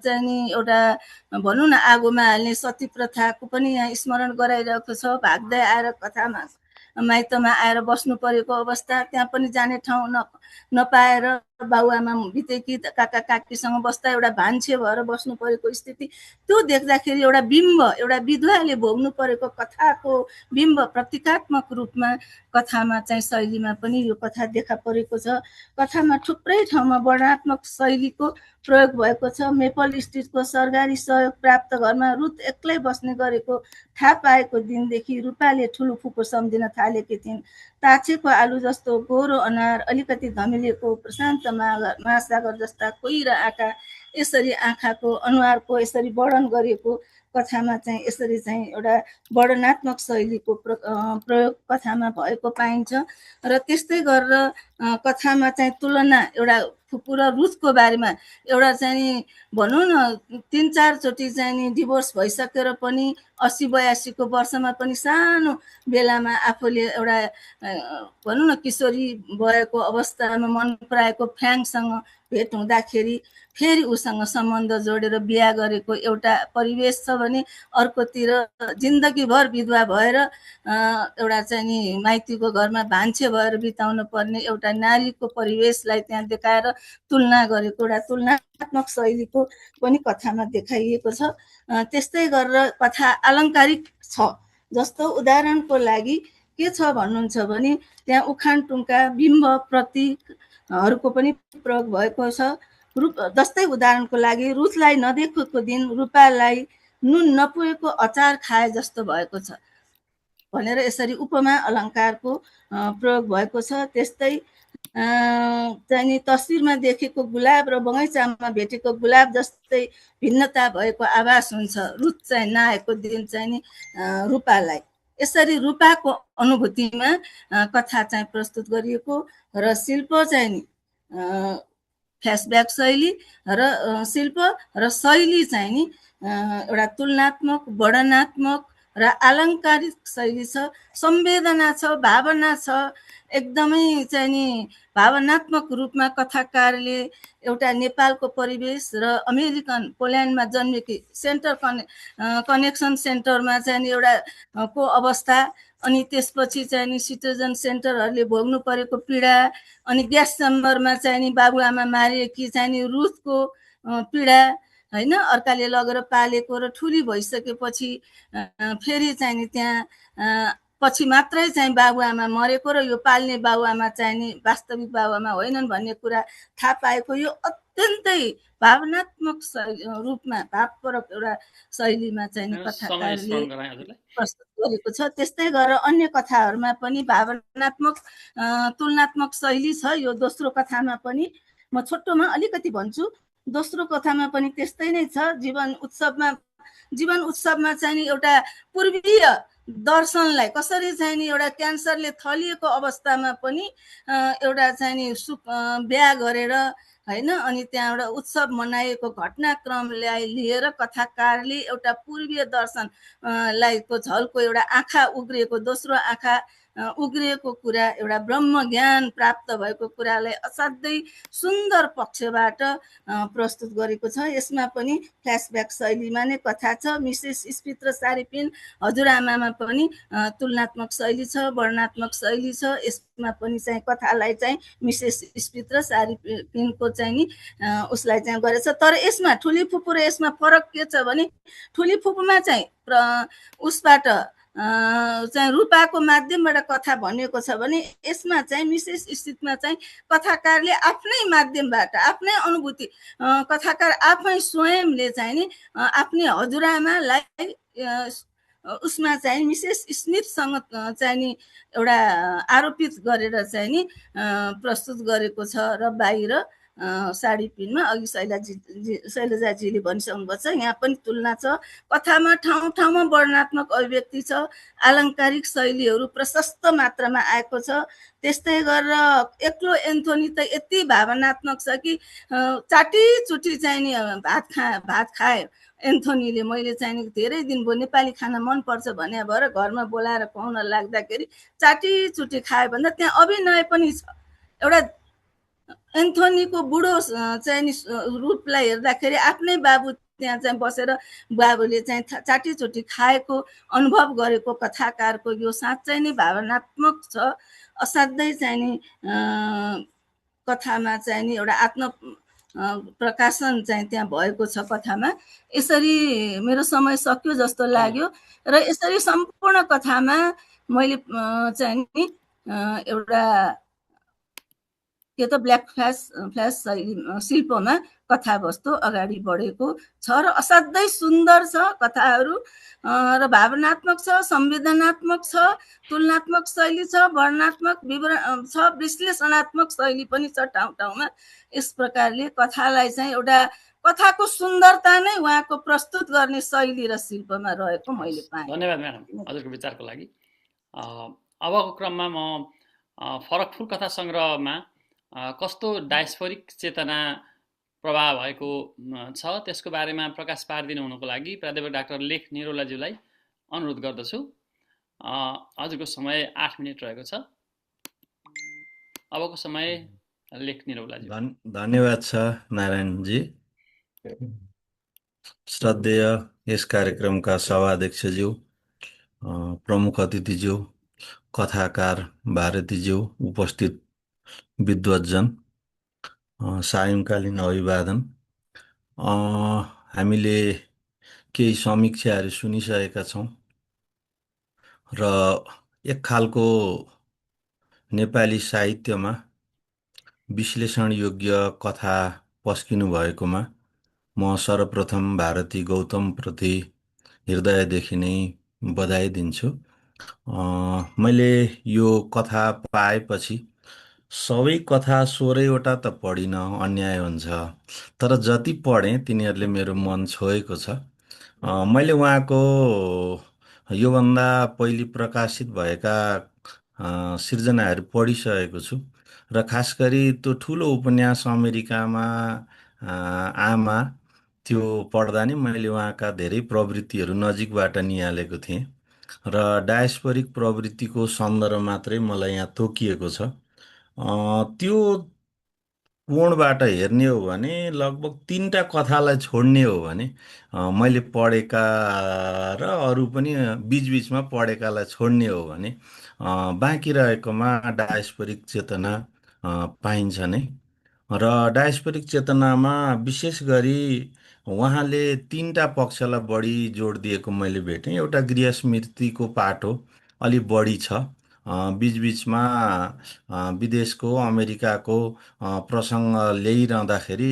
चाहिँ नि एउटा भनौँ न आगोमा हाल्ने सती प्रथाको पनि यहाँ स्मरण गराइरहेको छ। भाग्दै आएर कथामा माइतमा आएर बस्नु परेको अवस्था, त्यहाँ पनि जाने ठाउँ नपाएर बाबुआमा बितेकी काका काकीसँग बस्दा एउटा भान्से भएर बस्नु परेको स्थिति, त्यो देख्दाखेरि एउटा बिम्ब, एउटा विधवाले भोग्नु परेको कथाको बिम्ब प्रतीकात्मक रूपमा कथामा चाहिँ शैलीमा पनि यो कथा देखा परेको छ। कथामा थुप्रै ठाउँमा वर्णनात्मक शैलीको प्रयोग भएको छ। मेपल स्ट्रिटको सरकारी सहयोग प्राप्त घरमा रुथ एक्लै बस्ने गरेको थाहा पाएको दिनदेखि रूपाले ठुलो फुपू सम्झिन थालेकी थिइन्। ताछेको आलु जस्तो गोरो अनुहार, अलिकति धमिलिएको प्रशान्त महासागर जस्ता कोही र आँखा, यसरी आँखाको अनुहारको यसरी वर्णन गरिएको कथामा चाहिँ यसरी चाहिँ एउटा वर्णनात्मक शैलीको प्रयोग कथामा भएको पाइन्छ। र त्यस्तै गरेर कथामा चाहिँ तुलना एउटा फुपू र रुथको बारेमा एउटा चाहिँ नि भनौँ न 3-4 चोटि चाहिँ नि डिभोर्स भइसकेर पनि 80-82को वर्षमा पनि सानो बेलामा आफूले एउटा भनौँ न किशोरी भएको अवस्थामा मन पराएको फ्याङसँग भेट हुँदाखेरि फेरि उसँग सम्बन्ध जोडेर बिहा गरेको एउटा परिवेश छ भने अर्कोतिर जिन्दगीभर विधवा भएर एउटा चाहिँ नि माइतीको घरमा भान्से भएर बिताउन पर्ने एउटा नारीको परिवेशलाई त्यहाँ देखाएर तुलना गरेको एउटा तुलनात्मक शैलीको पनि कथामा देखाइएको छ। त्यस्तै गरेर कथा अलङ्कारिक छ। जस्तो उदाहरणको लागि के छ भन्नुहुन्छ भने त्यहाँ उखान टुङ्का बिम्ब प्रतीकहरूको पनि प्रयोग भएको छ। जस्तै उदाहरणको लागि रुथलाई नदेखेको दिन रूपालाई नुन नपुगेको अचार खाए जस्तो भएको छ भनेर यसरी उपमा अलङ्कारको प्रयोग भएको छ। त्यस्तै चाहिँ नि तस्विरमा देखेको गुलाब र बगैँचामा भेटेको गुलाब जस्तै भिन्नता भएको आभास हुन्छ रुथ चाहिँ नआएको दिन चाहिँ नि रूपालाई। यसरी रूपाको अनुभूतिमा कथा चाहिँ प्रस्तुत गरिएको र शिल्प चाहिँ नि फ्ल्यासब्याक शैली र शिल्प र शैली चाहिँ नि एउटा तुलनात्मक वर्णनात्मक र अलङ्कारिक शैली छ। संवेदना छ, भावना छ। एकदमै चाहिँ नि भावनात्मक रूपमा कथाकारले एउटा नेपालको परिवेश र अमेरिकन पोल्यान्डमा जन्मेकी सेन्टर कनेक्सन सेन्टरमा चाहिँ नि एउटा को अवस्था, अनि त्यसपछि चाहिँ नि सिटिजन सेन्टरहरूले भोग्नु परेको पीडा, अनि ग्यास चेम्बरमा चाहिँ नि बाबुआमा मारिएकी चाहिँ नि रुथको पीडा होइन, अर्काले लगेर पालेको र ठुली भइसकेपछि फेरि चाहिँ नि त्यहाँ पछि मात्रै चाहिँ बाबुआमा मरेको र यो पाल्ने बाबुआमा चाहिँ नि वास्तविक बाबुआमा होइनन् भन्ने कुरा थाहा पाएको यो अत्यन्तै भावनात्मक रूपमा भावपूर्वक एउटा शैलीमा चाहिँ नि कथाकारले प्रस्तुत गरेको छ। त्यस्तै गरेर अन्य कथाहरूमा पनि भावनात्मक तुलनात्मक शैली छ। यो दोस्रो कथामा पनि म छोटोमा अलिकति भन्छु। दोस्रो कथामा पनि त्यस्तै नै छ। जीवन उत्सवमा चाहिँ नि एउटा पूर्वीय दर्शनलाई कसरी चाहिँ नि एउटा क्यान्सरले थलिएको अवस्थामा पनि एउटा चाहिँ नि बिहा गरेर होइन, अनि त्यहाँ एउटा उत्सव मनाएको घटनाक्रमलाई लिएर कथाकारले एउटा पूर्वीय दर्शनलाई को झल्को एउटा आँखा उग्रिएको, दोस्रो आँखा उग्रिएको कुरा, एउटा ब्रह्म ज्ञान प्राप्त भएको कुरालाई असाध्यै सुन्दर पक्षबाट प्रस्तुत गरेको छ। यसमा पनि फ्ल्यासब्याक शैलीमा नै कथा छ। मिसेस स्मिथ र सारी पिन हजुरआमामा पनि तुलनात्मक शैली छ, वर्णनात्मक शैली छ। यसमा पनि चाहिँ कथालाई चाहिँ मिसेस स्मिथ र सारी पिनको चाहिँ नि उसलाई चाहिँ गरेछ। तर यसमा ठुली फुपू र यसमा फरक के छ भने ठुली फुपूमा चाहिँ उसबाट चाहिँ रूपाको माध्यमबाट कथा भनिएको छ भने यसमा चाहिँ मिसेस स्मिथमा चाहिँ कथाकारले आफ्नै माध्यमबाट आफ्नै अनुभूति, कथाकार आफै स्वयंले चाहिँ नि आफ्नै हजुरआमालाई उसमा चाहिँ मिसेस स्मिथसँग चाहिँ नि एउटा आरोपित गरेर चाहिँ नि प्रस्तुत गरेको छ। र बाहिर साडी पिनमा अघि शैलजाजीले भनिसक्नुभएको छ, यहाँ पनि तुलना छ। कथामा ठाउँ ठाउँमा वर्णनात्मक अभिव्यक्ति छ, आलङ्कारिक शैलीहरू प्रशस्त मात्रामा आएको छ। त्यस्तै गरेर एक्लो एन्थोनी त यति भावनात्मक छ कि चाटीचुटी चाहिँ नि भात खाए एन्थोनीले। मैले चाहिँ नि धेरै दिन भयो नेपाली खाना मनपर्छ भने भएर घरमा बोलाएर खुवाउन लाग्दाखेरि चाटीचुटी खायो भन्दा त्यहाँ अभिनय पनि छ। एउटा एन्थोनीको बुढो चाहिँ नि रूपलाई हेर्दाखेरि आफ्नै बाबु त्यहाँ चाहिँ बसेर बाबुले चाहिँ चाटीचुटी खाएको अनुभव गरेको कथाकारको यो साँच्चै नै भावनात्मक छ। असाध्यै चाहिँ नि कथामा चाहिँ नि एउटा आत्म प्रकाशन चाहिँ त्यहाँ भएको छ कथामा। यसरी मेरो समय सक्यो जस्तो लाग्यो। र यसरी सम्पूर्ण कथामा मैले चाहिँ नि एउटा त्यो त ब्ल्याक फ्ल्यास शिल्पमा कथावस्तु अगाडि बढेको छ र असाध्यै सुन्दर छ कथाहरू र भावनात्मक छ, संवेदनात्मक छ, तुलनात्मक शैली छ, वर्णनात्मक विवरण छ, विश्लेषणात्मक शैली पनि छ ठाउँ ठाउँमा। यस प्रकारले कथालाई चाहिँ एउटा कथाको सुन्दरता नै उहाँको प्रस्तुत गर्ने शैली र शिल्पमा रहेको मैले पाएँ। धन्यवाद म्याडम हजुरको विचारको लागि। अबको क्रममा म फरकफुल कथा सङ्ग्रहमा कस्तो डायस्पोरिक चेतना प्रभाव भएको छ त्यसको बारेमा प्रकाश पारिदिनु हुनुको लागि प्राध्यापक डाक्टर लेख निरौलाज्यूलाई अनुरोध गर्दछु। हजुरको समय 8 मिनट रहेको छ। अबको समय लेख निरौलाज्यू। धन्यवाद छ नारायणजी। श्रद्धेय यस कार्यक्रमका सभाध्यक्षज्यू, प्रमुख अतिथिज्यू, कथाकार भारतीज्यू, उपस्थित विद्वतजन, सायंकालीन अभिवादन। हामीले केही समीक्षाहरू सुनिसकेका छौँ र एक खालको नेपाली साहित्यमा विश्लेषण योग्य कथा पस्किनु भएकोमा म सर्वप्रथम भारती गौतमप्रति हृदयदेखि नै बधाई दिन्छु। मैले यो कथा पाएपछि सबै कथा 16वटा त पढिन अन्याय हुन्छ, तर जति पढेँ तिनीहरूले मेरो मन छोएको छ। मैले उहाँको योभन्दा पहिले प्रकाशित भएका सिर्जनाहरू पढिसकेको छु र खास गरी त्यो ठुलो उपन्यास अमेरिकामा आमा त्यो पढ्दा नि मैले उहाँका धेरै प्रवृत्तिहरू नजिकबाट निहालेको थिएँ र डायस्पोरिक प्रवृत्तिको सन्दर्भ मात्रै मलाई यहाँ तोकिएको छ। त्यो कोणबाट हेर्ने हो भने लगभग 3टा कथालाई छोड्ने हो भने मैले पढेका र अरू पनि बिचबिचमा पढेकालाई छोड्ने हो भने बाँकी रहेकोमा डायस्पोरिक चेतना पाइन्छ नै। र डायस्पोरिक चेतनामा विशेष गरी उहाँले 3टा पक्षलाई बढी जोड दिएको मैले भेटेँ। एउटा गृह स्मृतिको पाटो अलि बढी छ, बिचबिचमा विदेशको अमेरिकाको प्रसङ्ग ल्याइरहँदाखेरि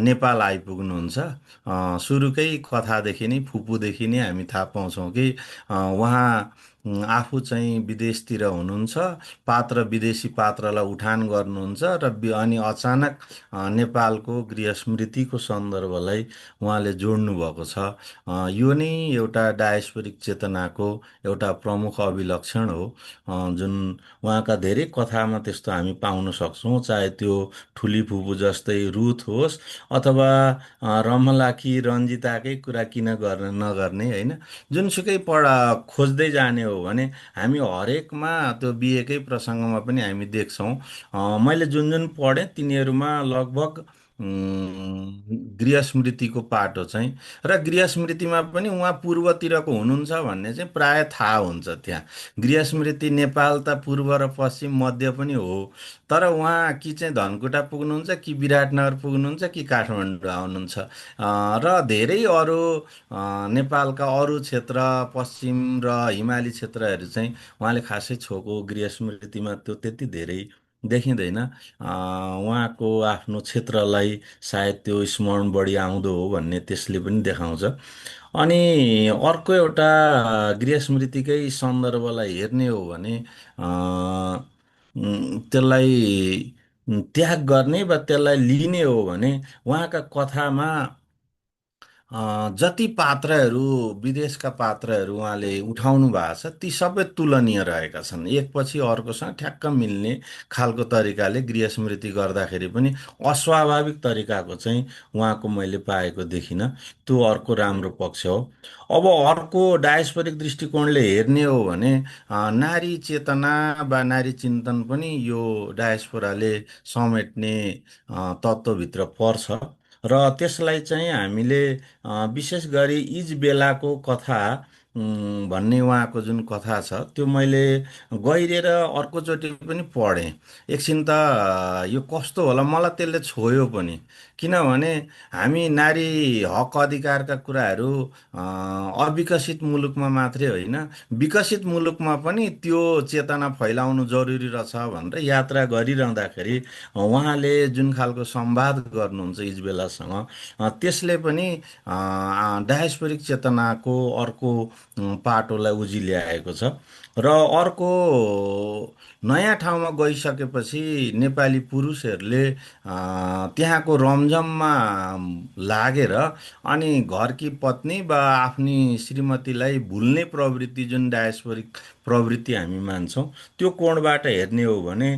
नेपाल आइपुग्नुहुन्छ। सुरुकै कथादेखि नै फुपूदेखि नै हामी थाहा पाउँछौँ कि उहाँ आफू चाहिँ विदेशतिर हुनुहुन्छ, पात्र विदेशी पात्रलाई उठान गर्नुहुन्छ र अनि अचानक नेपालको गृह स्मृतिको सन्दर्भलाई उहाँले जोड्नु भएको छ। यो नै एउटा डायस्पोरिक चेतनाको एउटा प्रमुख अभिलक्षण हो, जुन उहाँका धेरै कथामा त्यस्तो हामी पाउन सक्छौँ। चाहे त्यो ठुली फुपू जस्तै रुथ होस् अथवा रमलाकी रन्जिताकै कुरा किन नगर्ने होइन, जुनसुकै खोज्दै जाने हो हो भने हामी हरेकमा त्यो बिहेकै प्रसङ्गमा पनि हामी देख्छौँ। मैले जुन जुन पढेँ तिनीहरूमा लगभग गृह स्मृतिको पाटो चाहिँ र गृह स्मृतिमा पनि उहाँ पूर्वतिरको हुनुहुन्छ भन्ने चाहिँ प्राय थाहा हुन्छ। त्यहाँ गृह स्मृति नेपाल त पूर्व र पश्चिम मध्य पनि हो, तर उहाँ कि चाहिँ धनकुटा पुग्नुहुन्छ कि विराटनगर पुग्नुहुन्छ कि काठमाडौँ आउनुहुन्छ। र धेरै अरू नेपालका अरू क्षेत्र पश्चिम र हिमाली क्षेत्रहरू चाहिँ उहाँले खासै छोएको गृह स्मृतिमा त्यो त्यति धेरै देखिँदैन। उहाँको आफ्नो क्षेत्रलाई सायद त्यो स्मरण बढी आउँदो हो भन्ने त्यसले पनि देखाउँछ। अनि अर्को एउटा गृह स्मृतिकै सन्दर्भलाई हेर्ने हो भने त्यसलाई त्याग गर्ने वा त्यसलाई लिने हो भने उहाँका कथामा जति पात्रहरू विदेशका पात्रहरू उहाँले उठाउनु भएको छ ती सबै तुलनीय रहेका छन्। एकपछि अर्कोसँग ठ्याक्क मिल्ने खालको तरिकाले गृह स्मृति गर्दाखेरि पनि अस्वाभाविक तरिकाको चाहिँ उहाँको मैले पाएको देखिनँ। त्यो अर्को राम्रो पक्ष हो। अब अर्को डायस्पोरिक दृष्टिकोणले हेर्ने हो भने नारी चेतना वा नारी चिन्तन पनि यो डायस्पोराले समेट्ने तत्त्वभित्र पर्छ र त्यसलाई चाहिँ हामीले विशेष गरी इजबेलाको कथा भन्ने उहाँको जुन कथा छ त्यो मैले गहिरेर अर्कोचोटि पनि पढेँ। एकछिन त यो कस्तो होला मलाई त्यसले छोयो पनि, किनभने हामी नारी हक अधिकारका कुराहरू अविकसित मुलुकमा मात्रै होइन विकसित मुलुकमा पनि त्यो चेतना फैलाउनु जरुरी रहेछ भनेर यात्रा गरिरहँदाखेरि उहाँले जुन खालको संवाद गर्नुहुन्छ इजबेलासँग त्यसले पनि डायस्पोरिक चेतनाको अर्को पाटोलाई उजिल्याएको छ। र अर्को नयाँ ठाउँमा गइसकेपछि नेपाली पुरुषहरूले त्यहाँको रमझममा लागेर अनि घरकी पत्नी वा आफ्नी श्रीमतीलाई भुल्ने प्रवृत्ति जुन डायस्पोरिक प्रवृत्ति हामी मान्छौँ त्यो कोणबाट हेर्ने हो भने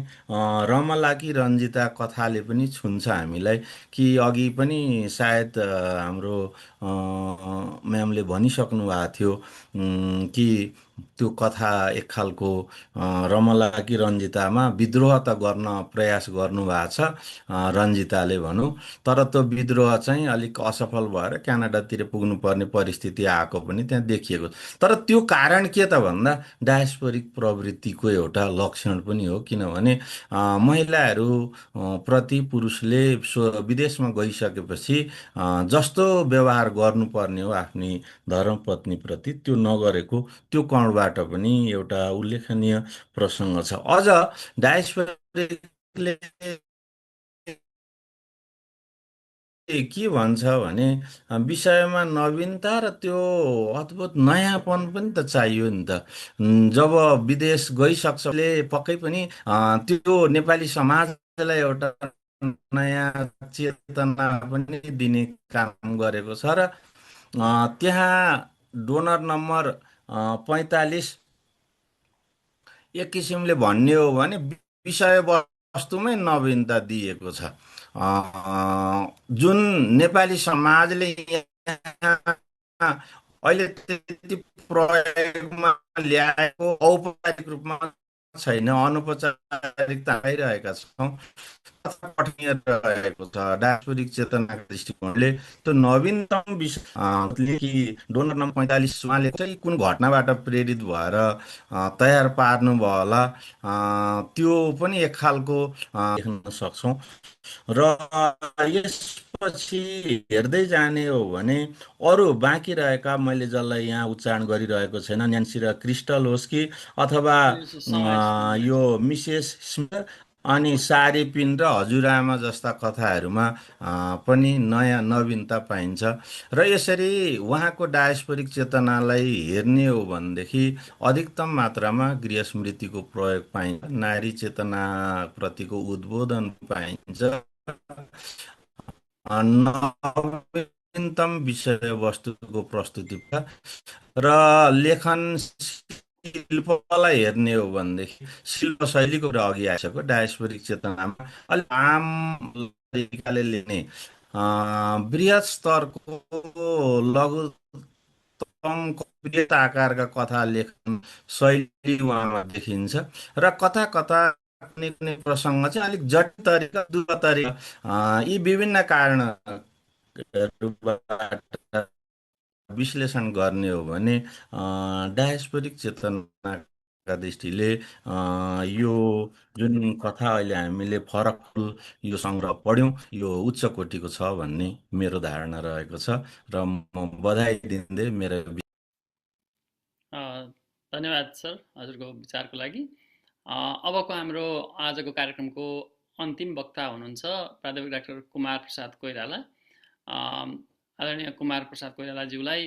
रमलाकी रन्जिता कथाले पनि छुन्छ हामीलाई। कि अघि पनि सायद हाम्रो म्यामले भनिसक्नु भएको थियो कि त्यो कथा एक खालको रमलाकी रन्जितामा विद्रोह त गर्न प्रयास गर्नुभएको छ रन्जिताले भनौँ, तर त्यो विद्रोह चाहिँ अलिक असफल भएर क्यानाडातिर पुग्नुपर्ने परिस्थिति आएको पनि त्यहाँ देखिएको। तर त्यो कारण के त भन्दा डायस्पोरिक प्रवृत्तिको एउटा लक्षण पनि हो, किनभने महिलाहरू प्रति पुरुषले विदेशमा गइसकेपछि जस्तो व्यवहार गर्नुपर्ने हो आफ्नी धर्मपत्नीप्रति त्यो नगरेको त्यो कणबाट पनि एउटा उल्लेखनीय प्रसङ्ग छ। अझ डायस्पोरिकले के भन्छ भने विषयमा नवीनता र त्यो अद्भुत नयाँपन पनि त चाहियो नि त। जब विदेश गइसक्छले पक्कै पनि त्यो नेपाली समाजलाई एउटा नयाँ चेतना पनि दिने काम गरेको छ। र त्यहाँ डोनर नम्बर 45 एक किसिमले भन्ने हो भने विषयवस्तुमै नवीनता दिएको छ। जुन नेपाली समाजले अहिले त्यति प्रयोगमा ल्याएको औपचारिक रूपमा छैन, अनौपचारिकता आइरहेका छौँ, पठनीय रहेको छ डायस्पोरिक चेतनाको दृष्टिकोणले। त्यो नवीनतम विषय कि डोनर नम्बर 45 उहाँले चाहिँ कुन घटनाबाट प्रेरित भएर तयार पार्नुभयो होला त्यो पनि एक खालको देख्न सक्छौँ। र यसपछि हेर्दै जाने हो भने अरू बाँकी रहेका मैले जसलाई यहाँ उच्चारण गरिरहेको छैन न्यान्सी र क्रिस्टल होस् कि अथवा यो मिसेस स्मिथ अनि सारेपिन र हजुरआमा जस्ता कथाहरूमा पनि नयाँ नवीनता पाइन्छ। र यसरी उहाँको डायस्पोरिक चेतनालाई हेर्ने हो भनेदेखि अधिकतम मात्रामा गृह स्मृतिको प्रयोग पाइन्छ, नारी चेतनाप्रतिको उद्बोधन पाइन्छ, नवीनतम विषयवस्तुको प्रस्तुति र लेखन शिल्पलाई हेर्ने हो भनेदेखि शिल्प शैलीको कुरा अघि आइसक्यो। डायस्पोरिक चेतनामा अलिक आम तरिकाले लिने बृहत स्तरको लघु कम्प्लिट आकारका कथा लेख्ने शैली उहाँमा देखिन्छ र कता कता कुनै कुनै प्रसङ्ग चाहिँ अलिक जटिल तरिका दुःख तरिका यी विभिन्न कारणहरूबाट विश्लेषण गर्ने हो भने डायस्पोरिक चेतनाका दृष्टिले यो जुन कथा अहिले हामीले फरक फुल यो सङ्ग्रह पढ्यौँ यो उच्च कोटिको छ भन्ने मेरो धारणा रहेको छ र म बधाई दिँदै मेरो धन्यवाद सर हजुरको विचारको लागि। अबको हाम्रो आजको कार्यक्रमको अन्तिम वक्ता हुनुहुन्छ प्राध्यापक डाक्टर कुमार प्रसाद कोइराला। आदरणीय कुमार प्रसाद कोइरालाज्यूलाई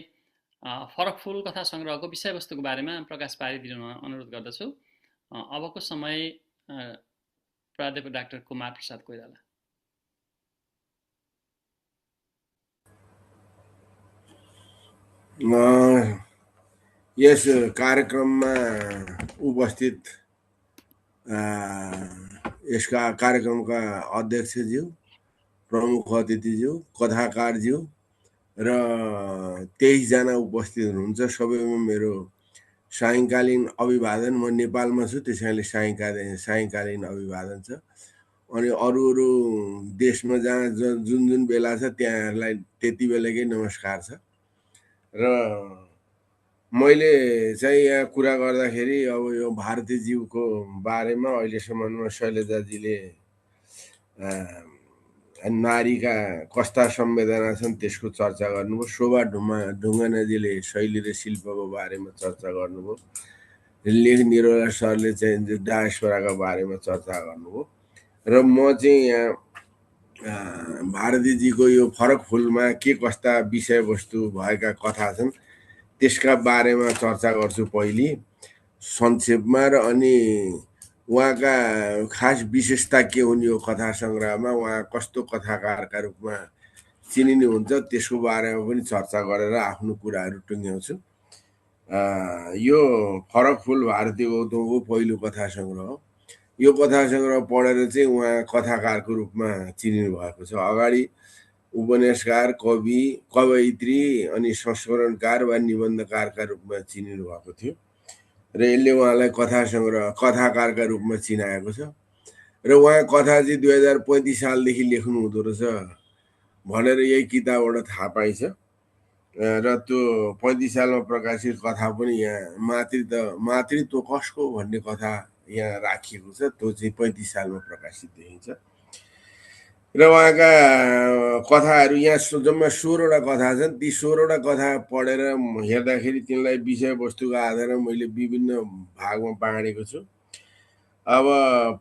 फरक फुल कथा सङ्ग्रहको विषयवस्तुको बारेमा प्रकाश पारिदिनु अनुरोध गर्दछु। अबको समय प्राध्यापक डाक्टर कुमार प्रसाद कोइराला। यस कार्यक्रममा उपस्थित यसका कार्यक्रमका अध्यक्षज्यू, प्रमुख अतिथिज्यू, कथाकारज्यू र 23 जना उपस्थित हुनुहुन्छ। सबैमा मेरो सायङ्कालीन अभिवादन। म नेपालमा छु त्यसैले सायङ्कालीन अभिवादन छ। अनि अरू देशमा जहाँ जुन बेला छ त्यहाँहरूलाई त्यति बेलाकै नमस्कार छ। र मैले चाहिँ यहाँ कुरा गर्दाखेरि अब यो भारतीज्यूको बारेमा अहिलेसम्ममा शैलजाजीले नारीका कस्ता संवेदना छन् त्यसको चर्चा गर्नुभयो। शोभा ढुङ्गानाजीले शैली र शिल्पको बारेमा चर्चा गर्नुभयो। लेख निरोला सरले चाहिँ डायस्पोराको बारेमा चर्चा गर्नुभयो। र म चाहिँ यहाँ भारतीजीको यो फरक फुलमा के कस्ता विषयवस्तु भएका कथा छन् त्यसका बारेमा चर्चा गर्छु पहिले संक्षेपमा। र अनि उहाँका खास विशेषता के हुन् यो कथा सङ्ग्रहमा, उहाँ कस्तो कथाकारका रूपमा चिनिनुहुन्छ त्यसको बारेमा पनि चर्चा गरेर आफ्नो कुराहरू टुङ्ग्याउँछु। यो फरक फुल भारती गौतमको पहिलो कथा सङ्ग्रह हो। यो कथा सङ्ग्रह पढेर चाहिँ उहाँ कथाकारको रूपमा चिनिनु भएको छ। अगाडि उपन्यासकार, कवि, कवयित्री अनि संस्मरणकार वा निबन्धकारका रूपमा चिनिनु भएको थियो र यसले उहाँलाई कथा सङ्ग्रह कथाकारका रूपमा चिनाएको छ। र उहाँ कथा चाहिँ 2035 सालदेखि लेख्नु हुँदो रहेछ भनेर यही किताबबाट थाहा पाइन्छ। र त्यो 35 सालमा प्रकाशित कथा पनि यहाँ मातृत्व कसको भन्ने कथा यहाँ राखिएको छ। त्यो चाहिँ 35 सालमा प्रकाशित देखिन्छ। र उहाँका कथाहरू यहाँ जम्मा 16वटा कथा छन्। ती 16वटा कथा पढेर हेर्दाखेरि तिनलाई विषयवस्तुको आधारमा मैले विभिन्न भागमा बाँडेको छु। अब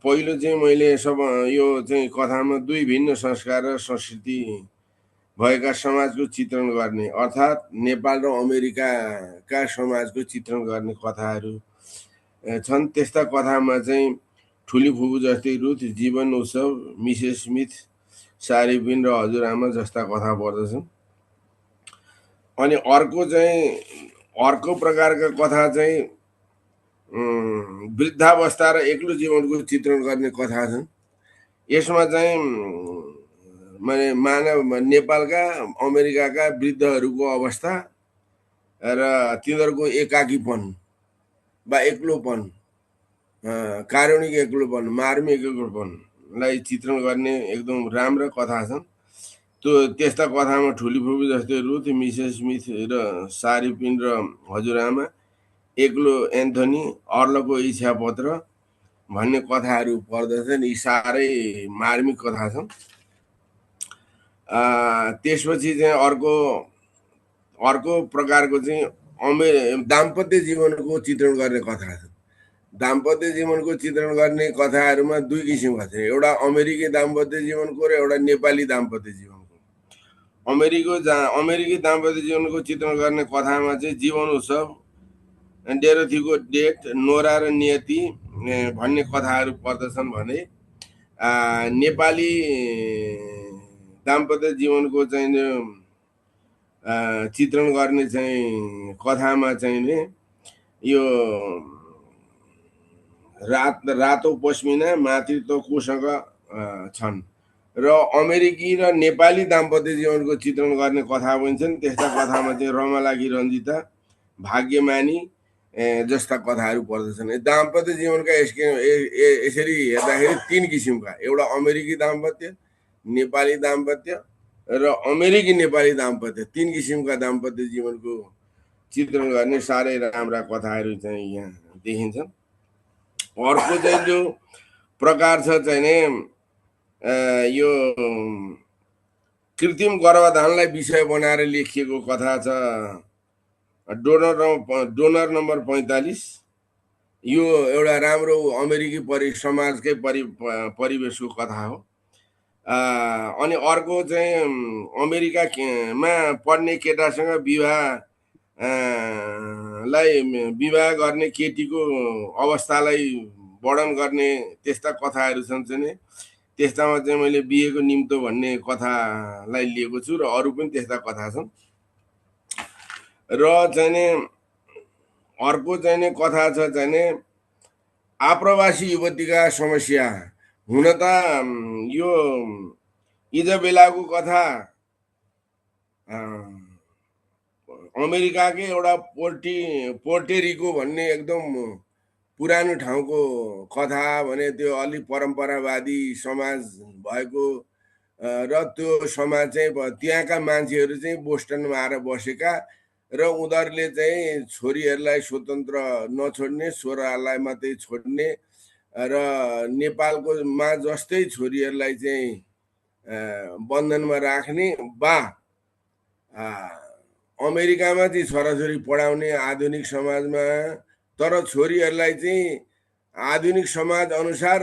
पहिलो चाहिँ मैले यो चाहिँ कथामा दुई भिन्न संस्कार र संस्कृति भएका समाजको चित्रण गर्ने अर्थात् नेपाल र अमेरिकाका समाजको चित्रण गर्ने कथाहरू छन्। त्यस्ता कथामा चाहिँ ठुली फुपू जस्तै रुथ, जीवन उत्सव, मिसेस स्मिथ, सारीबिन र हजुरआमा जस्ता कथा पर्दछन्। अनि अर्को प्रकारका कथा चाहिँ वृद्धावस्था र एक्लो जीवनको चित्रण गर्ने कथा छन्। यसमा चाहिँ मानव नेपालका अमेरिकाका वृद्धहरूको अवस्था र तिनीहरूको एकाकीपन वा एक्लोपन, कारुणिक एक्लोपन, मार्मिक एक्लोपनलाई चित्रण गर्ने एकदम राम्रा कथा छन्। त्यस्ता कथामा ठुली फुपू जस्तै रुथ, मिसेस स्मिथ र सारीपिन र हजुरआमा, एक्लो एन्थनी, अर्लको इच्छा पत्र भन्ने कथाहरू पर्दछन्। यी साह्रै मार्मिक कथा छन्। त्यसपछि चाहिँ अर्को प्रकारको चाहिँ दाम्पत्य जीवनको चित्रण गर्ने कथा छ। दाम्पत्य जीवनको चित्रण गर्ने कथाहरूमा दुई किसिमका छन्। एउटा अमेरिकी दाम्पत्य जीवनको र एउटा नेपाली दाम्पत्य जीवनको। अमेरिकी दाम्पत्य जीवनको चित्रण गर्ने कथामा चाहिँ जीवन उत्सव, डेरोथीको डेट, नोरा र नियति भन्ने कथाहरू पर्दछन् भने नेपाली दाम्पत्य जीवनको चाहिँ चित्रण गर्ने चाहिँ कथामा चाहिँ यो रातो पस्मिना मातृत्व कोसँग छन्। र अमेरिकी र नेपाली दाम्पत्य जीवनको चित्रण गर्ने कथा पनि छन्। त्यस्ता कथामा चाहिँ रमालाकी रञ्जिता, भाग्यमानी जस्ता कथाहरू पर्दछन्। दाम्पत्य जीवनका यसरी हेर्दाखेरि 3 किसिमका, एउटा अमेरिकी दाम्पत्य, नेपाली दाम्पत्य र अमेरिकी नेपाली दाम्पत्य, 3 किसिमका दाम्पत्य जीवनको चित्रण गर्ने साह्रै राम्रा कथाहरू चाहिँ यहाँ देखिन्छन्। अर्को चाहिँ जो प्रकार छ चाहिँ नि यो कृत्रिम गर्भाधानलाई विषय बनाएर लेखिएको कथा छ डोनर नम्बर 45। यो एउटा राम्रो अमेरिकी समाजकै परिवेशको कथा हो। अनि अर्को चाहिँ अमेरिकामा पढ्ने केटासँग विवाह गर्ने केटीको अवस्थालाई वर्णन गर्ने त्यस्ता कथाहरू छन् चाहिँ। त्यस्तामा चाहिँ मैले बिहेको निम्तो भन्ने कथालाई लिएको छु र अरू पनि त्यस्ता कथा छन्। र चाहिँ नि अर्को चाहिँ नि कथा छ चाहिँ नि आप्रवासी युवतीका समस्या। हुन त यो इजाबेलाको कथा अमेरिकाकै एउटा पोर्टेरिको भन्ने एकदम पुरानो ठाउँको कथा भने त्यो अलि परम्परावादी समाज भएको र त्यो समाज चाहिँ त्यहाँका मान्छेहरू चाहिँ बोस्टनमा आएर बसेका र उनीहरूले चाहिँ छोरीहरूलाई स्वतन्त्र नछोड्ने, छोरालाई मात्रै छोड्ने र नेपालको मा जस्तै छोरीहरूलाई चाहिँ बन्धनमा राख्ने बा अमेरिकामा चाहिँ छोराछोरी पढाउने आधुनिक समाजमा, तर छोरीहरूलाई चाहिँ आधुनिक समाज अनुसार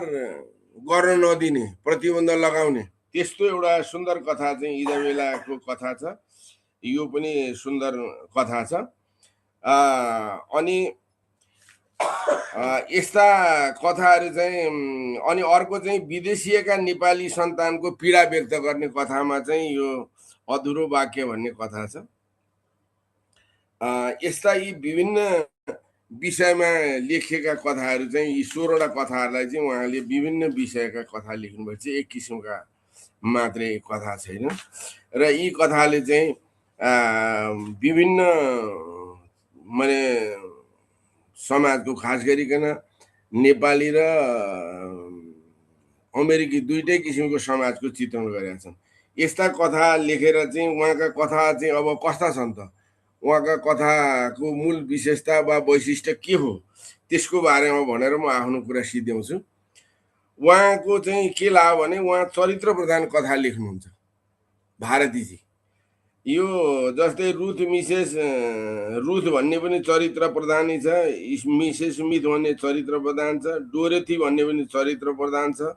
गर्न नदिने, प्रतिबन्ध लगाउने, त्यस्तो एउटा सुन्दर कथा चाहिँ इजाबेलाको कथा छ। यो पनि सुन्दर कथा छ। अनि यस्ता कथाहरू चाहिँ अनि अर्को चाहिँ विदेशीयका नेपाली सन्तानको पीडा व्यक्त गर्ने कथामा चाहिँ यो अधुरो वाक्य भन्ने कथा छ। यस्ता यी विभिन्न विषयमा लेखिएका कथाहरू चाहिँ यी 16वटा कथाहरूलाई चाहिँ उहाँले विभिन्न विषयका कथा लेख्नुभएको छ, एक किसिमका मात्रै कथा छैन। र यी कथाले चाहिँ विभिन्न माने समाजको खास गरिकन नेपाली र अमेरिकी दुईटै किसिमको समाजको चित्रण गरेका छन्। यस्ता कथा लेखेर चाहिँ उहाँका कथा चाहिँ अब कस्ता छन् त, उहाँका कथाको मूल विशेषता वा वैशिष्ट्य के हो त्यसको बारेमा भनेर म आफ्नो कुरा सिद्ध्याउँछु। उहाँको चाहिँ के लाग्यो भने उहाँ चरित्र प्रधान कथा लेख्नुहुन्छ भारतीजी। यो जस्तै रुथ भन्ने पनि चरित्र प्रधानै छ, मिसेस स्मिथ भन्ने चरित्र प्रधान छ, डोरेथी भन्ने पनि चरित्र प्रधान छ,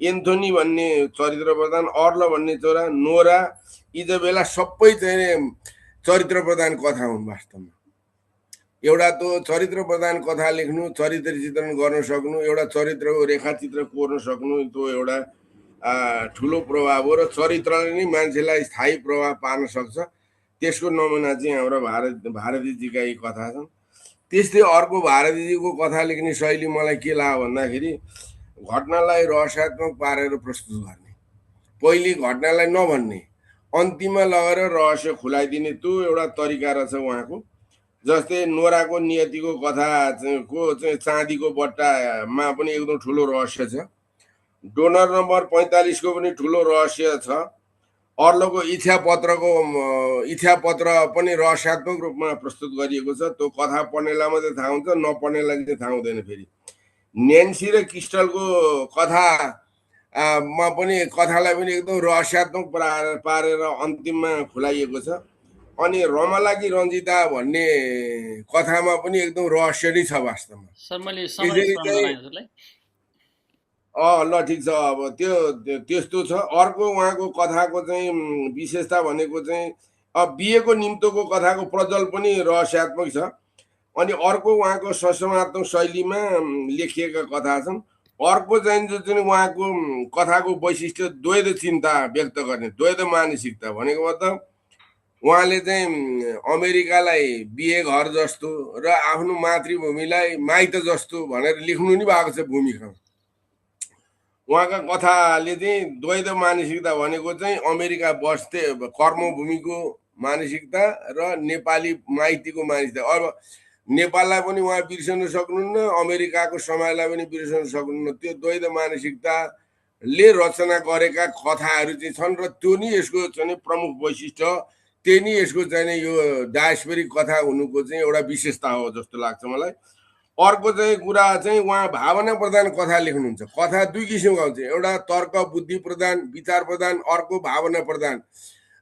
एन्थोनी भन्ने चरित्र प्रधान, अर्ल भन्ने छोरा, नोरा, इजाबेला सबै चाहिँ चरित्र प्रधान कथा हुन्। वास्तवमा एउटा त चरित्र प्रधान कथा लेख्नु, चरित्र चित्रण गर्न सक्नु, एउटा चरित्रको रेखाचित्र कोर्न सक्नु, त्यो एउटा ठुलो प्रभाव हो र चरित्रले नै मान्छेलाई स्थायी प्रभाव पार्न सक्छ। त्यसको नमुना चाहिँ हाम्रो भारतीजीका यी कथा छन्। त्यस्तै अर्को भारतीजीको कथा लेख्ने शैली मलाई के लाग्यो भन्दाखेरि घटनालाई रहस्यात्मक पारेर प्रस्तुत गर्ने, पहिले घटनालाई नभन्ने, अन्तिममा लगेर रहस्य खुलाइदिने, त्यो एउटा तरिका रहेछ उहाँको। जस्तै नोराको नियतिको कथा को चाहिँ चाँदीको बट्टामा पनि एकदम ठुलो रहस्य छ। डोनर नम्बर 45 को पनि ठुलो रहस्य छ। अर्लोको इच्छा पत्र पनि रहस्यात्मक रूपमा प्रस्तुत गरिएको छ। त्यो कथा पढ्नेलाई मात्रै थाहा हुन्छ, नपढ्नेलाई चाहिँ थाहा हुँदैन। फेरि न्यान्सी र क्रिस्टलको कथामा पनि कथालाई पनि एकदम रहस्यात्मक पारेर अन्तिममा खुलाइएको छ। अनि रमला कि रञ्जिता भन्ने कथामा पनि एकदम रहस्य नै छ वास्तवमा। ल ठिक छ, अब त्यो त्यस्तो छ। अर्को उहाँको कथाको चाहिँ विशेषता भनेको चाहिँ अब बिहेको निम्तोको कथाको प्रज्वल पनि रहस्यात्मक छ। अनि अर्को उहाँको संशोधनात्मक शैलीमा लेखिएका कथा छन्। अर्को चाहिँ जो चाहिँ उहाँको कथाको वैशिष्ट्य द्वैध चिन्ता व्यक्त गर्ने, द्वैध मानसिकता भनेको मतलब उहाँले चाहिँ अमेरिकालाई बिहे घर जस्तो र आफ्नो मातृभूमिलाई माइत जस्तो भनेर लेख्नु नि भएको छ भूमिका। उहाँका कथाले चाहिँ द्वैध मानसिकता भनेको चाहिँ अमेरिका बस्थे कर्मभूमिको मानसिकता र नेपाली माइतीको मानसिकता। अब नेपाललाई पनि उहाँ बिर्सन सक्नुहुन्न, अमेरिकाको समाजलाई पनि बिर्सन सक्नुहुन्न। त्यो द्वैध मानसिकताले रचना गरेका कथाहरू चाहिँ छन् र त्यो नि यसको चाहिँ प्रमुख वैशिष्ट्य, त्यही नै यसको चाहिँ यो डायस्पोरिक कथा हुनुको चाहिँ एउटा विशेषता हो जस्तो लाग्छ मलाई। अर्को चाहिँ कुरा चाहिँ उहाँ भावना प्रधान कथा लेख्नुहुन्छ। कथा दुई किसिमको हुन्छ, एउटा तर्क बुद्धि प्रधान विचार प्रधान, अर्को भावना प्रधान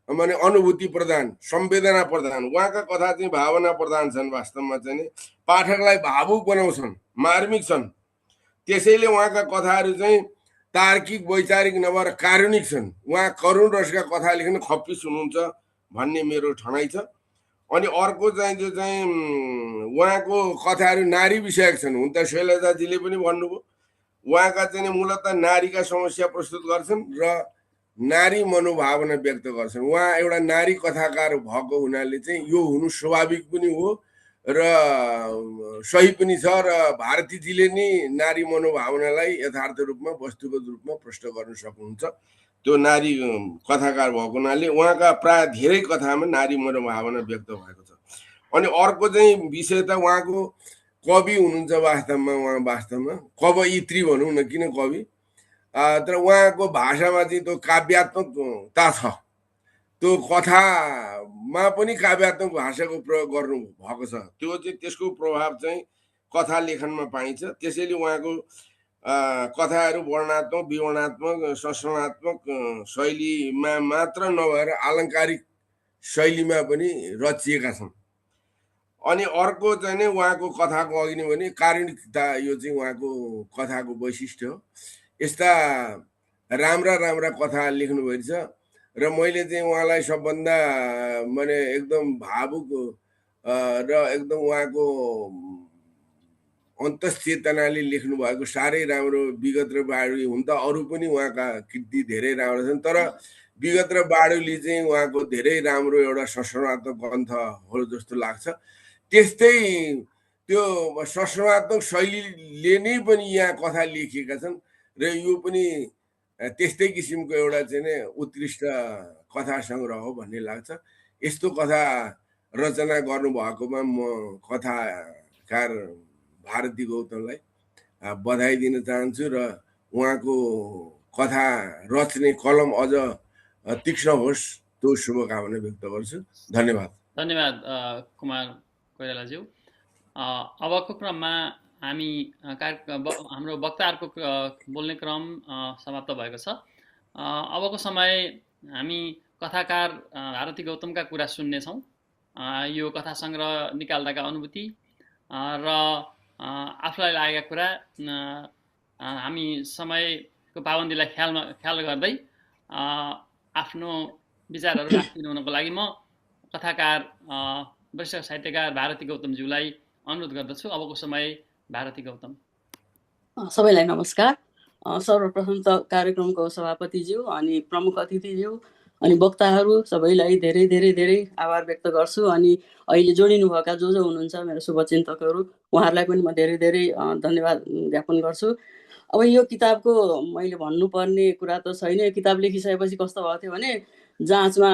माने अनुभूति प्रधान संवेदना प्रधान। उहाँका कथा चाहिँ भावना प्रधान छन्, वास्तवमा चाहिँ पाठकलाई भावुक बनाउँछन्, मार्मिक छन्। त्यसैले उहाँका कथाहरू चाहिँ तार्किक वैचारिक नभएर कारुणिक छन्। उहाँ करुण रसका कथा लेख्न खप्पिस हुनुहुन्छ भन्ने मेरो ठनाइ छ। अनि अर्को चाहिँ जो चाहिँ उहाँको कथाहरू नारी विषयक छन्। हुन त शैलजाजीले पनि भन्नुभयो, उहाँका चाहिँ मूलतः नारीका समस्या प्रस्तुत गर्छन् र नारी मनोभावना व्यक्त गर्छन्। उहाँ एउटा नारी कथाकार भएको हुनाले चाहिँ यो हुनु स्वाभाविक पनि हो र सही पनि छ। र भारतीजीले नि नारी मनोभावनालाई यथार्थ रूपमा वस्तुगत रूपमा प्रष्ट गर्न सक्नुहुन्छ। त्यो नारी कथाकार भएको हुनाले उहाँका प्राय धेरै कथामा नारी मनोभावना व्यक्त भएको छ। अनि अर्को चाहिँ विषय त उहाँको कवि हुनुहुन्छ। वास्तवमा उहाँ वास्तवमा कवयित्री भनौँ न, किन कवि, तर उहाँको भाषामा चाहिँ त्यो काव्यात्मकता छ। त्यो कथामा पनि काव्यात्मक भाषाको प्रयोग गर्नु भएको छ। त्यो चाहिँ त्यसको प्रभाव चाहिँ कथा लेखनमा पाइन्छ। त्यसैले उहाँको कथाहरू वर्णनात्मक विवरणात्मक संस्मरणात्मक शैलीमा मात्र नभएर आलङ्कारिक शैलीमा पनि रचिएका छन्। अनि अर्को चाहिँ नै उहाँको कथाको अघि नै भने कारुणिकता, यो चाहिँ उहाँको कथाको वैशिष्ट्य हो। यस्ता राम्रा राम्रा कथा लेख्नुभएको छ र मैले चाहिँ उहाँलाई सबभन्दा माने एकदम भावुक र एकदम उहाँको अन्तश्चेतनाले लेख्नु भएको साह्रै राम्रो विगत र बाडुली। हुन त अरू पनि उहाँका कृति धेरै राम्रो छन्, तर विगत र बाडुली चाहिँ उहाँको धेरै राम्रो एउटा संस्मरणात्मक ग्रन्थ हो जस्तो लाग्छ। त्यस्तै त्यो संस्मरणात्मक शैलीले नै पनि यहाँ कथा लेखिएका छन् र यो पनि त्यस्तै किसिमको एउटा चाहिँ नै उत्कृष्ट कथा सङ्ग्रह हो भन्ने लाग्छ। यस्तो कथा रचना गर्नुभएकोमा म कथाकार भारती गौतमलाई बधाई दिन चाहन्छु र उहाँको कथा रच्ने कलम अझ तीक्ष्ण होस्, त्यो शुभकामना व्यक्त गर्छु। धन्यवाद। धन्यवाद कुमार कोइरालाज्यू। अबको क्रममा हामी हाम्रो वक्ताहरूको बोल्ने क्रम समाप्त भएको छ। अबको समय हामी कथाकार भारती गौतमका कुरा सुन्नेछौँ। यो कथा सङ्ग्रह निकाल्दाका अनुभूति र आफूलाई लागेका कुरा हामी समयको पाबन्दीलाई ख्याल गर्दै आफ्नो विचारहरू राखिदिनु हुनको लागि म कथाकार वरिष्ठ साहित्यकार भारती गौतमज्यूलाई अनुरोध गर्दछु। अबको समय भारती गौतम। सबैलाई नमस्कार। सर्वप्रथम त कार्यक्रमको सभापतिज्यू अनि प्रमुख अतिथिज्यू अनि वक्ताहरू सबैलाई धेरै धेरै धेरै आभार व्यक्त गर्छु। अनि अहिले जोडिनुभएका जो हुनुहुन्छ मेरो शुभचिन्तकहरू, उहाँहरूलाई पनि म धेरै धेरै धन्यवाद ज्ञापन गर्छु। अब यो किताबको मैले भन्नुपर्ने कुरा त छैन। यो किताब लेखिसकेपछि कस्तो भएको थियो भने जाँचमा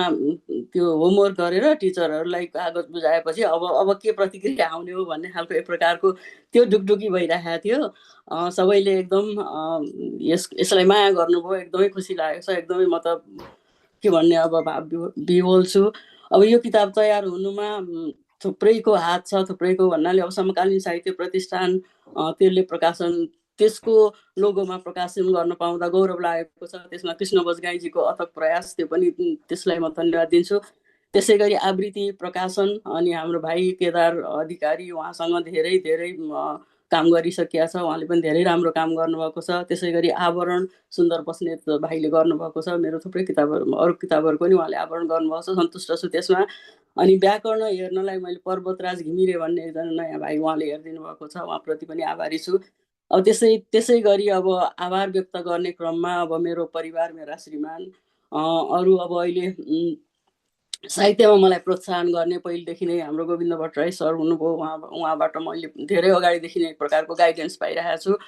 त्यो होमवर्क गरेर टिचरहरूलाई कागज बुझाएपछि अब के प्रतिक्रिया आउने हो भन्ने खालको एक प्रकारको त्यो ढुकढुकी भइरहेको थियो। सबैले एकदम यसलाई माया गर्नुभयो, एकदमै खुसी लागेको छ। एकदमै म त के भन्ने अब विवल छु। अब यो किताब तयार हुनुमा थुप्रैको हात छ। थुप्रैको भन्नाले अब समकालीन साहित्य प्रतिष्ठान त्यसले प्रकाशन त्यसको लोगोमा प्रकाशन गर्न पाउँदा गौरव लागेको छ। त्यसमा कृष्ण बजगाईजीको अथक प्रयास, त्यो पनि त्यसलाई म धन्यवाद दिन्छु। त्यसै गरी आवृत्ति प्रकाशन अनि हाम्रो भाइ केदार अधिकारी, उहाँसँग धेरै धेरै काम गरिसकिया छ। उहाँले पनि धेरै राम्रो काम गर्नुभएको छ। त्यसै गरी आवरण सुन्दर बस्नेत भाइले गर्नुभएको छ। मेरो थुप्रै किताबहरू, अरू किताबहरू पनि उहाँले आवरण गर्नुभएको छ, सन्तुष्ट छु त्यसमा। अनि व्याकरण हेर्नलाई मैले पर्वतराज घिमिरे भन्ने एकजना नयाँ भाइ उहाँले हेरिदिनु भएको छ, उहाँप्रति पनि आभारी छु। अब त्यसै गरी अब आभार व्यक्त गर्ने क्रममा अब मेरो परिवार, मेरा श्रीमान, अरू अब अहिले साहित्यमा मलाई प्रोत्साहन गर्ने पहिलेदेखि नै हाम्रो गोविन्द भट्टराई सर हुनुभयो। उहाँबाट मैले धेरै अगाडिदेखि नै एक प्रकारको गाइडेन्स पाइरहेको छु।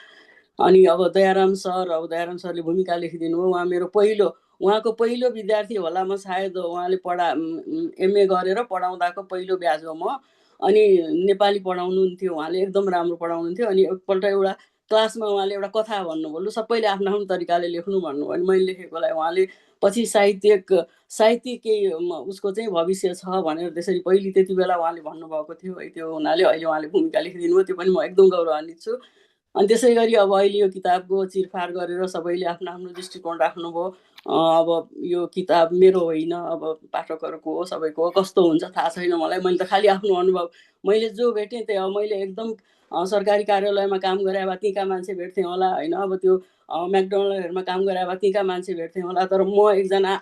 अनि अब दयाराम सरले भूमिका लेखिदिनु भयो। उहाँ मेरो पहिलो उहाँको पहिलो विद्यार्थी होला म, सायद उहाँले MA गरेर पढाउँदाको पहिलो ब्याज हो म। अनि नेपाली पढाउनुहुन्थ्यो, उहाँले एकदम राम्रो पढाउनुहुन्थ्यो। अनि एकपल्ट एउटा क्लासमा उहाँले एउटा कथा भन्नुभयो, लु सबैले आफ्नो आफ्नो तरिकाले लेख्नु भन्नुभयो। अनि मैले लेखेकोलाई उहाँले पछि साहित्य केही उसको चाहिँ भविष्य छ भनेर त्यसरी पहिले त्यति बेला उहाँले भन्नुभएको थियो है। त्यो हुनाले अहिले उहाँले भूमिका लेखिदिनु भयो, त्यो पनि म एकदम गौरवान्वित छु। अनि त्यसै गरी अब अहिले यो किताबको चिरफार गरेर सबैले आफ्नो आफ्नो दृष्टिकोण राख्नुभयो। अब यो किताब मेरो होइन, अब पाठकहरूको हो, सबैको हो, कस्तो हुन्छ थाहा छैन मलाई। मैले त खालि आफ्नो अनुभव मैले जो भेटेँ त्यही अब मैले एकदम सरकारी कार्यालयमा काम गरे भए तीका मान्छे भेट्थेँ होला होइन, अब त्यो म्याकडोनल्डहरूमा काम गरे भए तीका मान्छे भेट्थेँ होला। तर म एकजना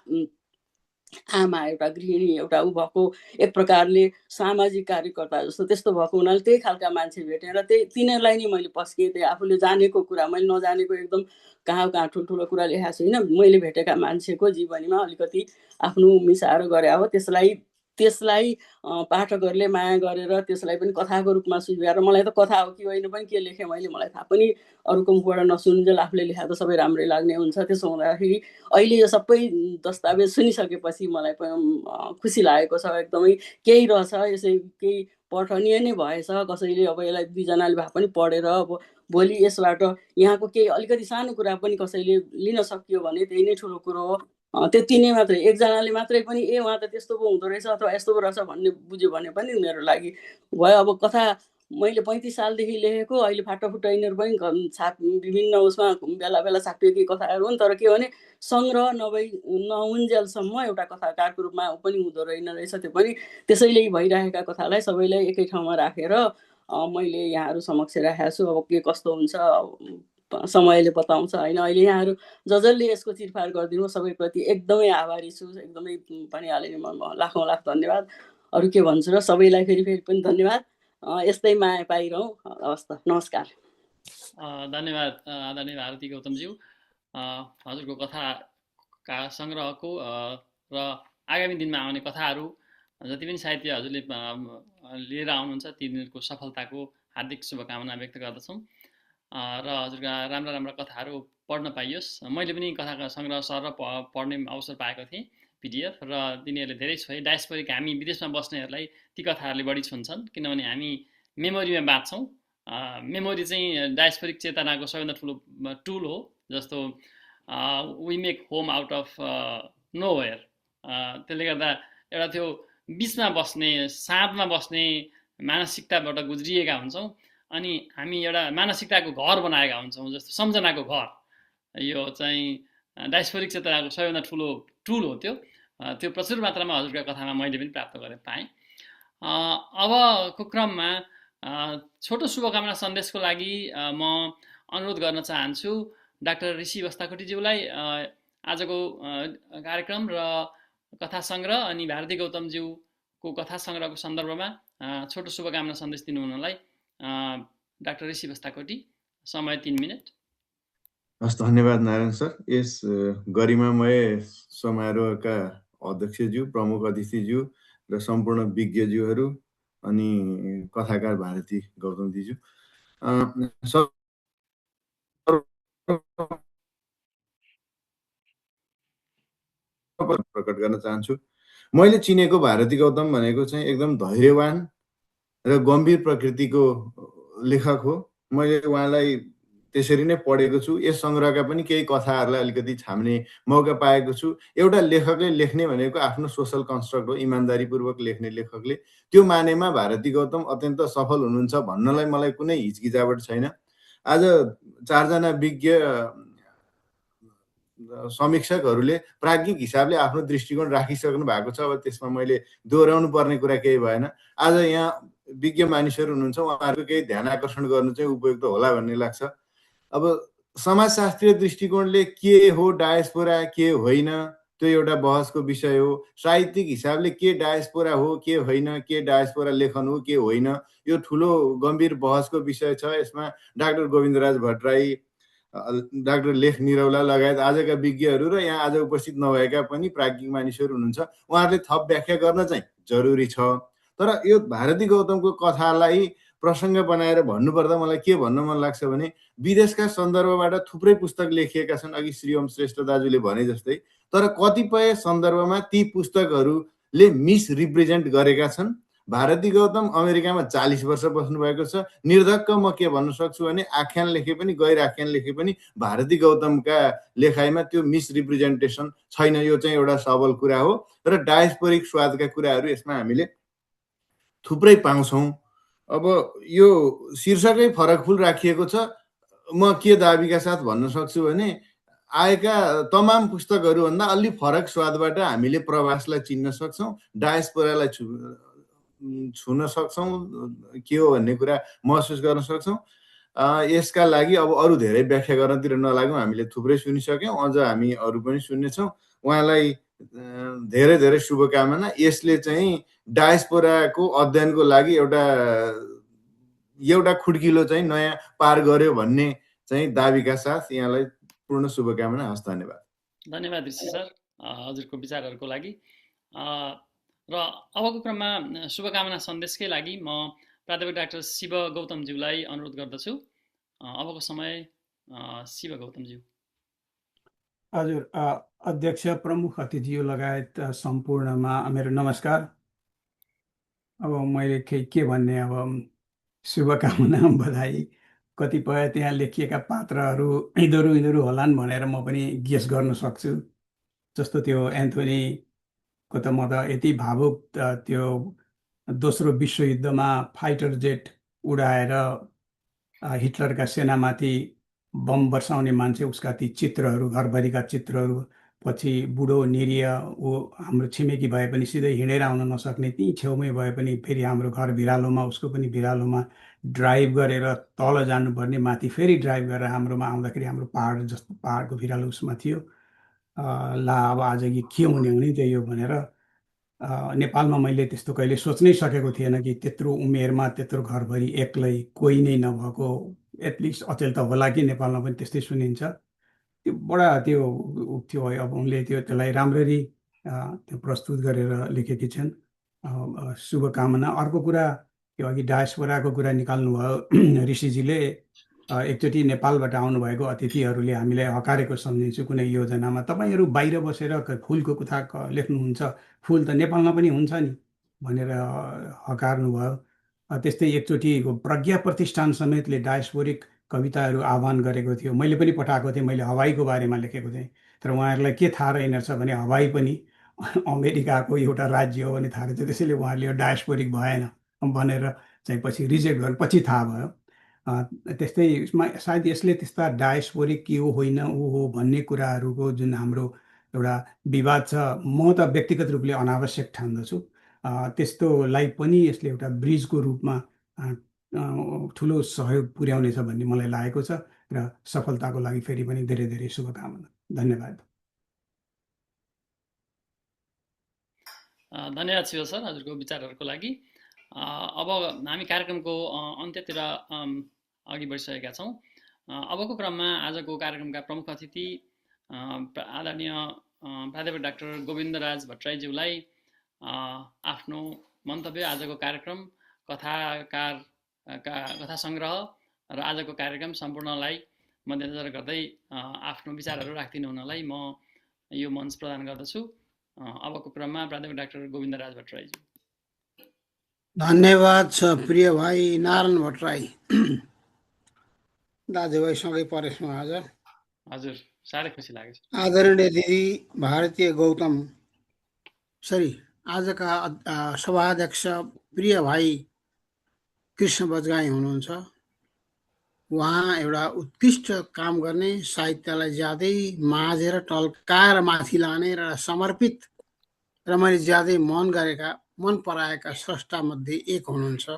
आमा, एउटा गृहिणी, एउटा ऊ भएको एक प्रकारले सामाजिक कार्यकर्ता जस्तो त्यस्तो भएको हुनाले त्यही खालका मान्छे भेटेँ र तिनीहरूलाई नै मैले पस्केँ। त्यही आफूले जानेको कुरा, मैले नजानेको एकदम कहाँ कहाँ ठुल्ठुलो कुरा लेखाएको छुइनँ। मैले भेटेका मान्छेको जीवनीमा अलिकति आफ्नो मिसाएर गरे हो। त्यसलाई पाठकहरूले माया गरेर त्यसलाई पनि कथाको रूपमा स्वीकारेर, मलाई त कथा हो कि होइन पनि के लेखेँ मैले मलाई थाहा पनि अरूको मुखबाट नसुन्जेल आफूले लेखा त सबै राम्रै लाग्ने हुन्छ। त्यसो हुँदाखेरि अहिले यो सबै दस्तावेज सुनिसकेपछि मलाई खुसी लागेको छ एकदमै। केही रहेछ यसै केही पठनीय नै भएछ, कसैले अब यसलाई दुईजनाले भए पनि पढेर अब भोलि यसबाट यहाँको केही अलिकति सानो कुरा पनि कसैले लिन सकियो भने त्यही नै ठुलो कुरो हो। त्यति नै मात्रै, एकजनाले मात्रै पनि उहाँ त त्यस्तो पो हुँदो रहेछ अथवा यस्तो पो रहेछ भन्ने बुझ्यो भने पनि उनीहरू लागि भयो। अब कथा मैले 35 सालदेखि लेखेको, अहिले फाटोफुट्ट यिनीहरू पनि विभिन्न उसमा बेला बेला छापिएकै कथाहरू हुन्। तर के भने सङ्ग्रह नहुन्जेलसम्म एउटा कथाकारको रूपमा पनि हुँदो रहेछ। त्यो पनि त्यसैले भइरहेका कथालाई सबैलाई एकै ठाउँमा राखेर मैले यहाँहरू समक्ष राखेको छु। अब के कस्तो हुन्छ समयले बताउँछ होइन। अहिले यहाँहरू जसले यसको चिरफार गरिदिनु सबैप्रति एकदमै आभारी छु, एकदमै भनिहालेँ म लाखौँ लाख धन्यवाद। अरू के भन्छु र, सबैलाई फेरि पनि धन्यवाद। यस्तै माया पाइरहँ। हवस् त, नमस्कार। धन्यवाद आदरणीय भारती गौतमज्यू। हजुरको कथाका सङ्ग्रहको र आगामी दिनमा आउने कथाहरू जति पनि साहित्य हजुरले लिएर आउनुहुन्छ तिनीहरूको सफलताको हार्दिक शुभकामना व्यक्त गर्दछौँ र हजुरका राम्रा राम्रा कथाहरू पढ्न पाइयोस्। मैले पनि कथाका सङ्ग्रह सर पढ्ने अवसर पाएको थिएँ PDF, र तिनीहरूले धेरै छोए। डायस्पोरिक हामी विदेशमा बस्नेहरूलाई ती कथाहरूले बढी छुन्छन्, किनभने हामी मेमोरीमा बाँच्छौँ। मेमोरी चाहिँ डायस्पोरिक चेतनाको सबैभन्दा ठुलो टुल हो। जस्तो we make home out of nowhere. त्यसले गर्दा एउटा त्यो बिचमा बस्ने, साँधमा बस्ने मानसिकताबाट गुज्रिएका हुन्छौँ अनि हामी एउटा मानसिकताको घर बनाएका हुन्छौँ, जस्तो सम्झनाको घर। यो चाहिँ डायस्पोरिक चेतनाको सबैभन्दा ठुलो टुल हो। त्यो प्रचुर मात्रामा हजुरका कथामा मैले पनि प्राप्त गरेर पाएँ। अबको क्रममा छोटो शुभकामना सन्देशको लागि म अनुरोध गर्न चाहन्छु डाक्टर ऋषि बस्ताकोटीज्यूलाई आजको कार्यक्रम र कथा सङ्ग्रह अनि भारती गौतमज्यूको कथा सङ्ग्रहको सन्दर्भमा छोटो शुभकामना सन्देश दिनु हुनलाई डाक्टर ऋषि बस्ताकोटी, समय 3 मिनट। हस्, धन्यवाद नारायण सर। यस गरिमामय समारोहका अध्यक्षज्यू, प्रमुख अतिथिज्यू र सम्पूर्ण विज्ञज्यूहरू अनि कथाकार भारती गौतमज्यू प्रकट गर्न चाहन्छु। मैले चिनेको भारती गौतम भनेको चाहिँ एकदम धैर्यवान र गम्भीर प्रकृतिको लेखक हो। मैले उहाँलाई त्यसरी नै पढेको छु। यस सङ्ग्रहका पनि केही कथाहरूलाई अलिकति छाम्ने मौका पाएको छु। एउटा लेखकले लेख्ने भनेको आफ्नो सोसल कन्स्ट्रक्ट हो, इमान्दारीपूर्वक लेख्ने लेखकले। त्यो मानेमा भारती गौतम अत्यन्त सफल हुनुहुन्छ भन्नलाई मलाई कुनै हिचकिचावट छैन। आज 4 जना विज्ञ समीक्षकहरूले प्राज्ञिक हिसाबले आफ्नो दृष्टिकोण राखिसक्नु भएको छ। अब त्यसमा मैले दोहोऱ्याउनु पर्ने कुरा केही भएन। आज यहाँ विज्ञ मानिसहरू हुनुहुन्छ, उहाँहरूको केही ध्यान आकर्षण गर्नु चाहिँ उपयुक्त होला भन्ने लाग्छ। अब समाजशास्त्रीय दृष्टिकोणले के हो डायस्पोरा, के होइन, त्यो एउटा बहसको विषय हो। साहित्यिक हिसाबले के डायस्पोरा हो, के होइन, के डायस्पोरा लेखन हो, के होइन, यो ठुलो गम्भीर बहसको विषय छ। यसमा डाक्टर गोविन्दराज भट्टराई, डाक्टर लेख निरौला लगायत आजका विज्ञहरू र यहाँ आज उपस्थित नभएका पनि प्राज्ञिक मानिसहरू हुनुहुन्छ, उहाँहरूले थप व्याख्या गर्न चाहिँ जरुरी छ। तर यो भारती गौतमको कथालाई प्रसङ्ग बनाएर भन्नुपर्दा मलाई के भन्न मन लाग्छ भने विदेशका सन्दर्भबाट थुप्रै पुस्तक लेखिएका छन्, अघि श्री ओम श्रेष्ठ दाजुले भने जस्तै, तर कतिपय सन्दर्भमा ती पुस्तकहरूले मिसरिप्रेजेन्ट गरेका छन्। भारती गौतम अमेरिकामा 40 वर्ष बस्नुभएको छ। निर्धक्क म के भन्न सक्छु भने आख्यान लेखे पनि गैर आख्यान लेखे पनि भारती गौतमका लेखाइमा त्यो मिसरिप्रेजेन्टेसन छैन। यो चाहिँ एउटा सबल कुरा हो र डायस्पोरिक स्वादका कुराहरू यसमा हामीले थुप्रै पाउँछौँ। अब यो शीर्षकै फरक फुल राखिएको छ। म के दाबीका साथ भन्न सक्छु भने आएका तमाम पुस्तकहरूभन्दा अलि फरक स्वादबाट हामीले प्रवासलाई चिन्न सक्छौँ, डायस्पोरालाई छुन सक्छौँ, के हो भन्ने कुरा महसुस गर्न सक्छौँ। यसका लागि अब अरू धेरै व्याख्या गर्नतिर नलागौँ, हामीले थुप्रै सुनिसक्यौँ, अझ हामी अरू पनि सुन्नेछौँ। उहाँलाई धेरै धेरै शुभकामना। यसले चाहिँ डायस्पोराको अध्ययनको लागि एउटा खुड्किलो चाहिँ नयाँ पार गर्यो भन्ने चाहिँ दाबीका साथ यहाँलाई पूर्ण शुभकामना। हस्, धन्यवाद। धन्यवाद ऋषि सर हजुरको विचारहरूको लागि। र अबको क्रममा शुभकामना सन्देशकै लागि म प्राध्यापक डाक्टर शिव गौतमज्यूलाई अनुरोध गर्दछु। अबको समय शिव गौतमज्यू। हजुर, अध्यक्ष, प्रमुख अतिथिज्यू लगायत सम्पूर्णमा मेरो नमस्कार। अब मैले के भन्ने, अब शुभकामना, बधाई, कतिपय त्यहाँ लेखिएका पात्रहरू यिनीहरू होलान् भनेर म पनि गेस गर्न सक्छु। जस्तो त्यो एन्थोनीको त म त यति भावुक, त्यो दोस्रो विश्वयुद्धमा फाइटर जेट उडाएर हिटलरका सेनामाथि बम बर्साउने मान्छे, उसका ती चित्रहरू, घरभरिका चित्रहरू, पछि बुढो निरीह ऊ हाम्रो छिमेकी भए पनि सिधै हिँडेर आउन नसक्ने, त्यहीँ छेउमै भए पनि फेरि हाम्रो घर भिरालोमा, उसको पनि भिरालोमा ड्राइभ गरेर तल जानुपर्ने, माथि फेरि ड्राइभ गरेर हाम्रोमा आउँदाखेरि हाम्रो पहाड जस्तो पहाडको भिरालो उसमा थियो। ला अब आज के हुने त यो भनेर नेपालमा मैले त्यस्तो कहिले सोच्नै सकेको थिएन कि त्यत्रो उमेरमा त्यत्रो घरभरि एक्लै, कोही नै नभएको, एटलिस्ट अचेल त होला कि नेपालमा पनि त्यस्तै सुनिन्छ। त्यो बडा त्यो थियो। अब उनले त्यसलाई राम्ररी त्यो प्रस्तुत गरेर लेखेकी छन्। शुभकामना। अर्को कुरा, त्यो अघि डायस्पोराको कुरा निकाल्नुभयो ऋषिजीले। एकचोटि नेपालबाट आउनुभएको अतिथिहरूले हामीलाई हकारेको सम्झिन्छु कुनै योजनामा। तपाईँहरू बाहिर बसेर फुलको कथा लेख्नुहुन्छ, फुल त नेपालमा पनि हुन्छ नि भनेर हकार्नुभयो। त्यस्तै एकचोटि प्रज्ञा प्रतिष्ठान समेतले डायस्पोरिक कविताहरू आह्वान गरेको थियो। मैले पनि पठाएको थिएँ, मैले हवाईको बारेमा लेखेको थिएँ। तर उहाँहरूलाई के थाहा रहेनछ भने हवाई पनि अमेरिकाको एउटा राज्य हो भने थाहा रहेछ। त्यसैले उहाँहरूले यो डायस्पोरिक भएन भनेर चाहिँ पछि रिजेक्ट गरेर पछि थाहा भयो। त्यस्तै सायद यसले त्यस्ता डायस्पोरिक के हो होइन ऊ हो भन्ने कुराहरूको जुन हाम्रो एउटा विवाद छ, म त व्यक्तिगत रूपले अनावश्यक ठान्दछु। त्यस्तोलाई पनि यसले एउटा ब्रिजको रूपमा ठुलो सहयोग पुर्याउनेछ भन्ने मलाई लागेको छ। र सफलताको लागि फेरि पनि धेरै धेरै शुभकामना। धन्यवाद। धन्यवाद शिव सर हजुरको विचारहरूको लागि। अब हामी कार्यक्रमको अन्त्यतिर अघि बढिसकेका छौँ। अबको क्रममा आजको कार्यक्रमका प्रमुख अतिथि आदरणीय प्राध्यापक डाक्टर गोविन्दराज भट्टराईज्यूलाई आफ्नो मन्तव्य, आजको कार्यक्रम, कथा सङ्ग्रह र आजको कार्यक्रम सम्पूर्णलाई मध्यनजर गर्दै आफ्नो विचारहरू राखिदिनु हुनलाई म यो मञ्च प्रदान गर्दछु। अबको क्रममा प्राध्यापक डाक्टर गोविन्दराज भट्टराईज्यू। धन्यवाद छ प्रिय भाइ नारायण भट्टराई। दाजुभाइसँगै परेछौँ आज। हजुर, साह्रै खुसी लागेको छ। आदरणीय दिदी भारतीय गौतम, आजका सभाध्यक्ष प्रिय भाइ कृष्ण बजगाई हुनुहुन्छ। उहाँ एउटा उत्कृष्ट काम गर्ने, साहित्यलाई ज्यादै माझेर टल्काएर माथि लाने र समर्पित र मैले ज्यादै मन पराएका स्रष्टा मध्ये एक हुनुहुन्छ।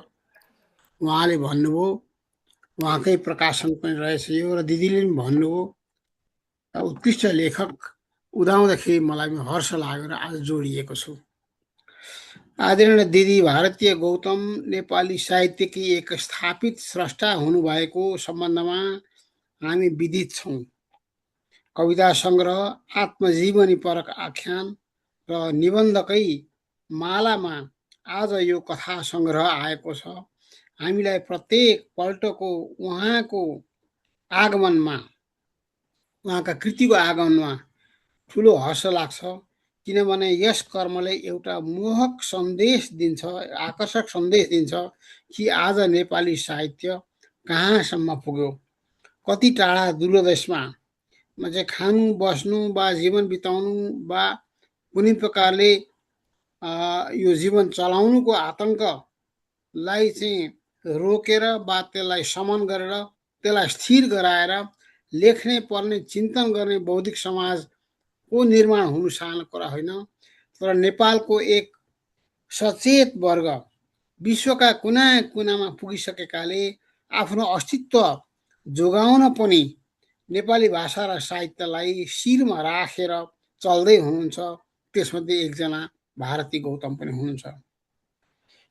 उहाँले भन्नुभयो, उहाँकै प्रकाशन पनि रहेछ यो, र दिदीले पनि भन्नुभयो उत्कृष्ट लेखक उदाउँदाखेरि मलाई पनि हर्ष लाग्यो र आज जोडिएको छु। आदरणीय दिदी भारतीय गौतम नेपाली साहित्यकी एक स्थापित स्रष्टा हुनुभएको सम्बन्धमा हामी विदित छौँ। कविता सङ्ग्रह, आत्मजीवनी परक आख्यान र निबन्धकै मालामा आज यो कथा सङ्ग्रह आएको छ। हामीलाई प्रत्येक पल्टको उहाँको आगमनमा, उहाँका कृतिको आगमनमा ठुलो हर्ष लाग्छ, किनभने यस कर्मले एउटा मोहक सन्देश दिन्छ, आकर्षक सन्देश दिन्छ कि आज नेपाली साहित्य कहाँसम्म पुग्यो, कति टाढा दूरदेशमा चाहिँ खानु बस्नु वा जीवन बिताउनु वा कुनै प्रकारले यो जीवन चलाउनुको आतङ्कलाई चाहिँ रोकेर वा त्यसलाई समन गरेर त्यसलाई स्थिर गराएर लेख्ने पर्ने चिन्तन गर्ने बौद्धिक समाजको निर्माण हुनु सानो कुरा होइन। तर नेपालको एक सचेत वर्ग विश्वका कुना कुनामा पुगिसकेकाले आफ्नो अस्तित्व जोगाउन पनि नेपाली भाषा र साहित्यलाई शिरमा राखेर चल्दै हुनुहुन्छ। त्यसमध्ये एकजना भारती गौतम पनि हुनुहुन्छ।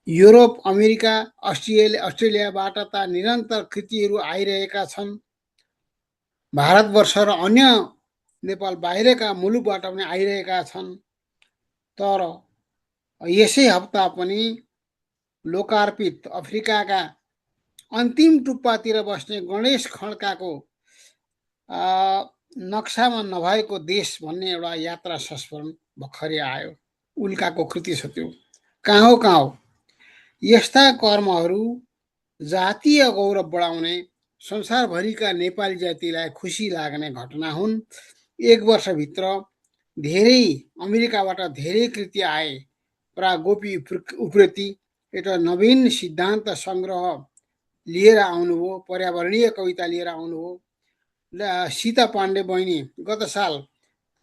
युरोप, अमेरिका, अस्ट्रेलियाबाट त निरन्तर कृतिहरू आइरहेका छन्। भारतवर्ष र अन्य नेपाल बाहिरका मुलुकबाट पनि आइरहेका छन्। तर यसै हप्ता पनि लोकार्पित अफ्रिकाका अन्तिम टुप्पातिर बस्ने गणेश खड्काको नक्सामा नभएको देश भन्ने एउटा यात्रा संस्मरण भर्खरै आयो। उल्काको कृति छ त्यो। कहाँ हो यस्ता कर्महरू जातीय गौरव बढाउने, संसारभरिका नेपाली जातिलाई खुसी लाग्ने घटना हुन्। एक वर्षभित्र धेरै अमेरिकाबाट धेरै कृति आए। गोपी उप्रेती एउटा नवीन सिद्धान्त सङ्ग्रह लिएर आउनुभयो, पर्यावरणीय कविता लिएर आउनुभयो। सीता पाण्डे बहिनी गत साल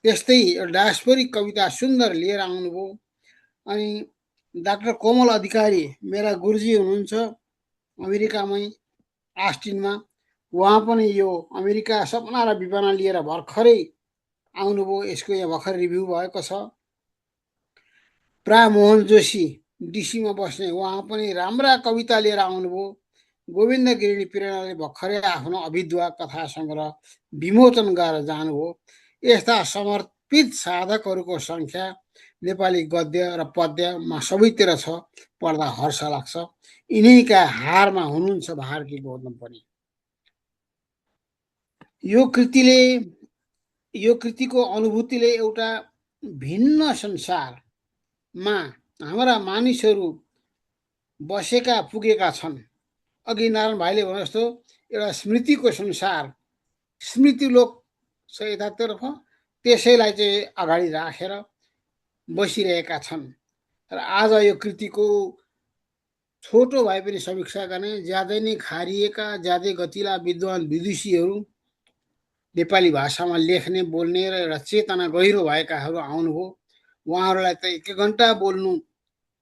त्यस्तै डायस्पोरिक कविता सुन्दर लिएर आउनुभयो। अनि डाक्टर कोमल अधिकारी मेरा गुरुजी हुनुहुन्छ अमेरिकामै आस्टिनमा, उहाँ पनि यो अमेरिका सपना र विपना लिएर भर्खरै आउनुभयो। यसको यहाँ भर्खर रिभ्यू भएको छ। मोहन जोशी डिसीमा बस्ने उहाँ पनि राम्रा कविता लिएर आउनुभयो। गोविन्द गिरी प्रेरणाले भर्खरै आफ्नो अभिद्वा कथा सङ्ग्रह विमोचन गरेर जानुभयो। यस्ता समर्पित साधकहरूको सङ्ख्या नेपाली गद्य र पद्यमा सबैतिर छ। पढ्दा हर्ष लाग्छ। यिनैका हारमा हुनुहुन्छ भारती गौतम पनि। यो कृतिको अनुभूतिले एउटा भिन्न संसारमा हाम्रा मानिसहरू बसेका पुगेका छन्। अघि नारायण भाइले भने जस्तो एउटा स्मृतिको संसार, स्मृतिलोक छ यतातर्फ, त्यसैलाई चाहिँ अगाडि राखेर बसिरहेका छन्। र आज यो कृतिको छोटो भए पनि समीक्षा गर्ने, ज्यादै नै खारिएका, ज्यादै गतिला विद्वान विदुषीहरू, नेपाली भाषामा लेख्ने बोल्ने र एउटा चेतना गहिरो भएकाहरू आउनुभयो। उहाँहरूलाई त एक घन्टा बोल्नु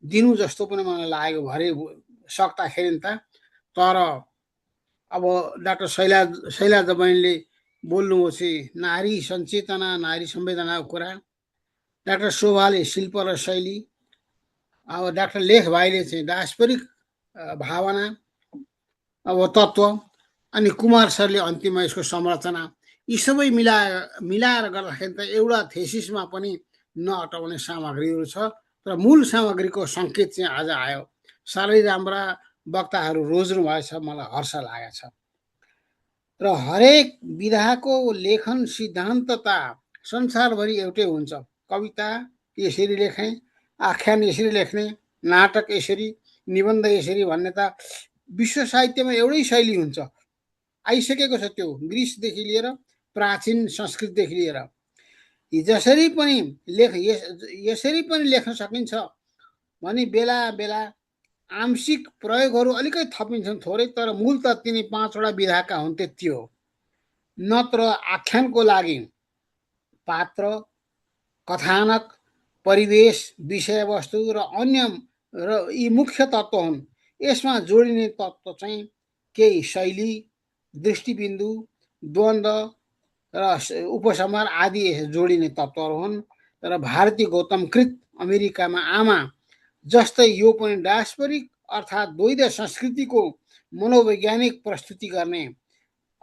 दिनु जस्तो पनि मलाई लाग्यो भरे सक्दाखेरि नि त। तर अब डाक्टर शैलजा बहिनीले बोल्नुभयो चाहिँ नारी सञ्चेतना, नारी संवेदनाको कुरा। डाक्टर शोभाले शिल्प र शैली, अब डाक्टर लेख भाइले चाहिँ डायस्पोरिक भावना, अब तत्त्व, अनि कुमार सरले अन्तिममा यसको संरचना, यी सबै मिलाएर गर्दाखेरि त एउटा थेसिसमा पनि नअटाउने सामग्रीहरू छ। तर मूल सामग्रीको सङ्केत चाहिँ आज आयो। साह्रै राम्रा वक्ताहरू रोज्नु भएछ, मलाई हर्ष लागेको छ। र हरेक विधाको लेखन सिद्धान्तता संसारभरि एउटै हुन्छ। कविता यसरी लेख्ने, आख्यान यसरी लेख्ने, नाटक यसरी, निबन्ध यसरी भन्ने त विश्व साहित्यमा एउटै शैली हुन्छ, आइसकेको छ। त्यो ग्रिसदेखि लिएर प्राचीन संस्कृतदेखि लिएर यसरी पनि लेख्न सकिन्छ भने बेला बेला आंशिक प्रयोगहरू अलिकति थपिन्छन् थोरै, तर मूल त तिनी 5वटा विधाका हुन्, त्यति हो। नत्र आख्यानको लागि पात्र, कथानक, परिवेश, विषयवस्तु र अन्य यी मुख्य तत्त्व हुन्। यसमा जोडिने तत्त्व चाहिँ केही शैली, दृष्टिबिन्दु, द्वन्द्व र उपसंहार आदि जोडिने तत्त्वहरू हुन्। तर भारती गौतमकृत अमेरिकामा आमा जस्तै यो पनि डायस्पोरिक अर्थात् द्वैध संस्कृतिको मनोवैज्ञानिक प्रस्तुति गर्ने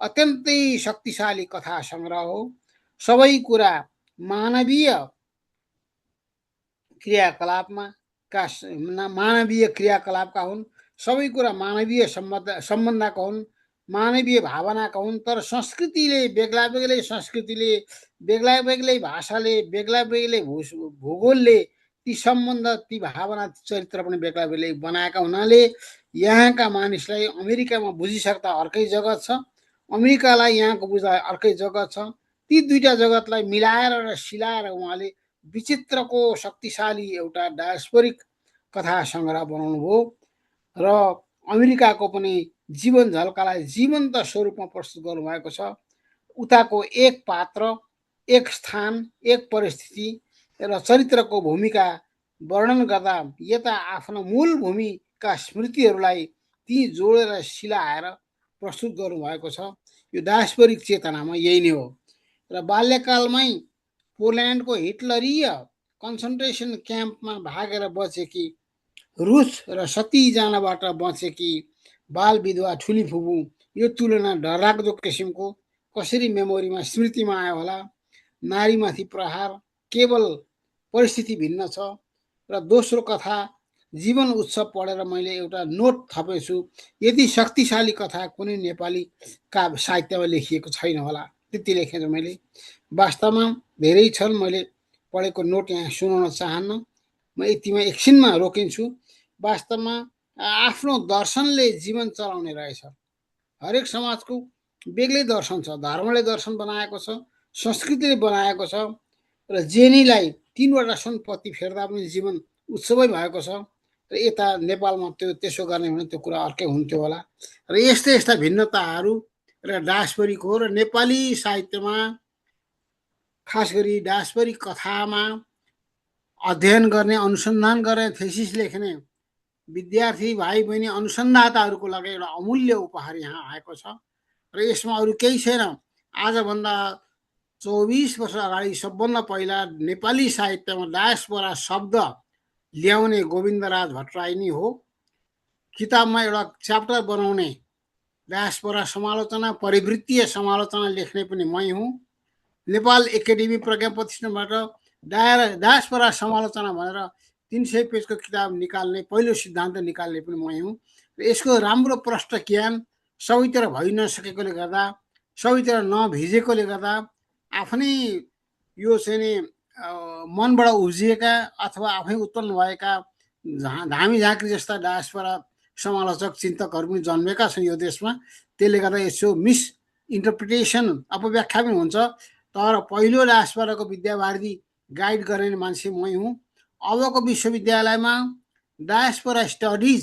अत्यन्तै शक्तिशाली कथा सङ्ग्रह हो। सबै कुरा मानवीय क्रियाकलापका हुन्। सबै कुरा मानवीय सम्बन्धका हुन्, मानवीय भावनाका हुन्। तर संस्कृतिले, बेग्ला बेग्लै संस्कृतिले, बेग्ला बेग्लै भाषाले, बेग्ला बेग्लै भूगोलले ती सम्बन्ध, ती भावना, ती चरित्र पनि बेग्ला बेग्लै बनाएका हुनाले यहाँका मानिसलाई अमेरिकामा बुझिसक्दा अर्कै जगत छ, अमेरिकालाई यहाँको बुझ्दा अर्कै जगत छ। ती दुईटा जगतलाई मिलाएर र सिलाएर उहाँले विचित्रको शक्तिशाली एउटा डायस्पोरिक कथा सङ्ग्रह बनाउनु भयो र अमेरिकाको पनि जीवन झल्कालाई जीवन्त स्वरूपमा प्रस्तुत गर्नुभएको छ। उताको एक पात्र, एक स्थान, एक परिस्थिति र चरित्रको भूमिका वर्णन गर्दा यता आफ्नो मूल भूमिका स्मृतिहरूलाई ती जोडेर सिलाएर प्रस्तुत गर्नुभएको छ। यो डायस्पोरिक चेतनामा यही नै हो। र बाल्यकालमै पोल्यान्डको हिटलरीय कन्सन्ट्रेसन क्याम्पमा भागेर बचेकी रुस र सती जानबाट बचेकी बाल विधवा ठुली फुपू, यो तुलना डरलाग्दो किसिमको कसरी मेमोरीमा, स्मृतिमा आयो होला। नारीमाथि प्रहार, केवल परिस्थिति भिन्न छ। र दोस्रो कथा जीवन उत्सव पढेर मैले एउटा नोट थपेछु, यति शक्तिशाली कथा कुनै नेपाली साहित्यमा लेखिएको छैन होला, त्यति लेखेँ मैले। वास्तवमा धेरै छन्, मैले पढेको नोट यहाँ सुनाउन चाहन्न, म यतिमा एकछिनमा रोकिन्छु। वास्तवमा आफ्नो दर्शनले जीवन चलाउने रहेछ। हरेक समाजको बेग्लै दर्शन छ, धर्मले दर्शन बनाएको छ, संस्कृतिले बनाएको छ। र जेनीलाई 3वटा सुनपत्ती फेर्दा पनि जीवन उत्सवै भएको छ। र यता नेपालमा त्यसो गर्ने भने त्यो कुरा अर्कै हुन्थ्यो होला। र यस्ता यस्ता भिन्नताहरू र डायस्पोरिक हो। र नेपाली साहित्यमा खास गरी डायस्पोरिक कथामा अध्ययन गर्ने, अनुसन्धान गर्ने, थेसिस लेख्ने विद्यार्थी भाइ बहिनी, अनुसन्धाताहरूको लागि एउटा अमूल्य उपहार यहाँ आएको छ। र यसमा अरू केही छैन। आजभन्दा 24 वर्ष अगाडि सबभन्दा पहिला नेपाली साहित्यमा डायस्पोरा शब्द ल्याउने गोविन्दराज भट्टराई नै हो। किताबमा एउटा च्याप्टर बनाउने, डायस्पोरा समालोचना, परिवृत्तीय समालोचना लेख्ने पनि मै हुँ। नेपाल एकाडेमी प्रज्ञा प्रतिष्ठानबाट डायस्पोरा समालोचना भनेर 300 पेजको किताब निकाल्ने, पहिलो सिद्धान्त निकाल्ने पनि मै हुँ। र यसको राम्रो प्रष्ट ज्ञान सबैतिर भइ नसकेकोले गर्दा, सबैतिर नभिजेकोले गर्दा आफ्नै यो चाहिँ नि मनबाट उब्जिएका अथवा आफै उत्पन्न भएका धामी झाँक्री जस्ता डायस्पोरा समालोचक, चिन्तकहरू पनि जन्मेका छन् यो देशमा। त्यसले गर्दा यसो मिस इन्टरप्रिटेसन, अपव्याख्या पनि हुन्छ। तर पहिलो डायस्पोराको विद्यावारिधि गाइड गर्ने मान्छे मै हुँ। अबको विश्वविद्यालयमा डायस्पोरा स्टडिज,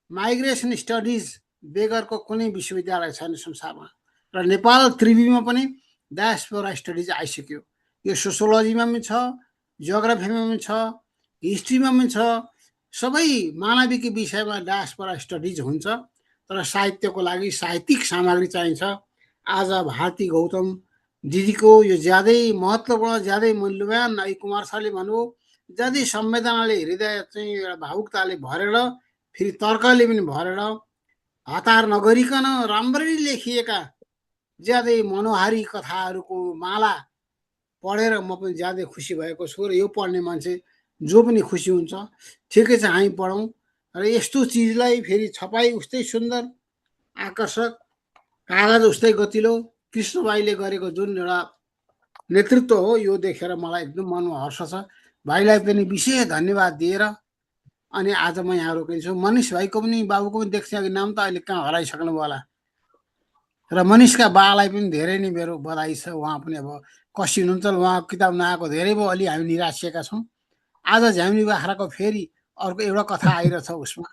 माइग्रेसन स्टडिज बेगरको कुनै विश्वविद्यालय छैन संसारमा। र नेपाल त्रिविमा पनि डायस्पोरा स्टडिज आइसक्यो। यो सोसियोलोजीमा पनि छ, जियोग्राफीमा पनि छ, हिस्ट्रीमा पनि छ। सबै मानविकी विषयमा डायस्पोरा स्टडिज हुन्छ। तर साहित्यको लागि साहित्यिक सामग्री चाहिन्छ। आज भारती गौतम दिदीको यो ज्यादै महत्त्वपूर्ण, ज्यादै मूल्यवान, आई कुमार सरले भन्नु ज्यादै संवेदनाले, हृदय चाहिँ एउटा भावुकताले भरेर, फेरि तर्कले पनि भरेर, हतार नगरिकन राम्ररी लेखिएका ज्यादै मनोहारी कथाहरूको माला पढेर म पनि ज्यादै खुसी भएको छु। र यो पढ्ने मान्छे जो पनि खुसी हुन्छ। ठिकै छ, हामी पढौँ। र यस्तो चिजलाई फेरि छपाई उस्तै सुन्दर, आकर्षक, कागज उस्तै गतिलो, कृष्णभाइले गरेको जुन एउटा नेतृत्व हो, यो देखेर मलाई एकदम मनमा हर्ष छ। भाइलाई पनि विशेष धन्यवाद दिएर अनि आज म यहाँ रोकिन्छु। मनिष भाइको पनि, बाबुको पनि देख्छु, अघि नाम त अहिले कहाँ हराइसक्नु भयो होला। र मनिषका बालाई पनि धेरै नै मेरो बधाई छ। उहाँ पनि अब कसी हुनुहुन्छ, उहाँको किताब नआएको धेरै भयो, अलि हामी निराशिएका छौँ। आज झ्याम्री बाख्राको फेरि अर्को एउटा कथा आइरहेछ, उसमा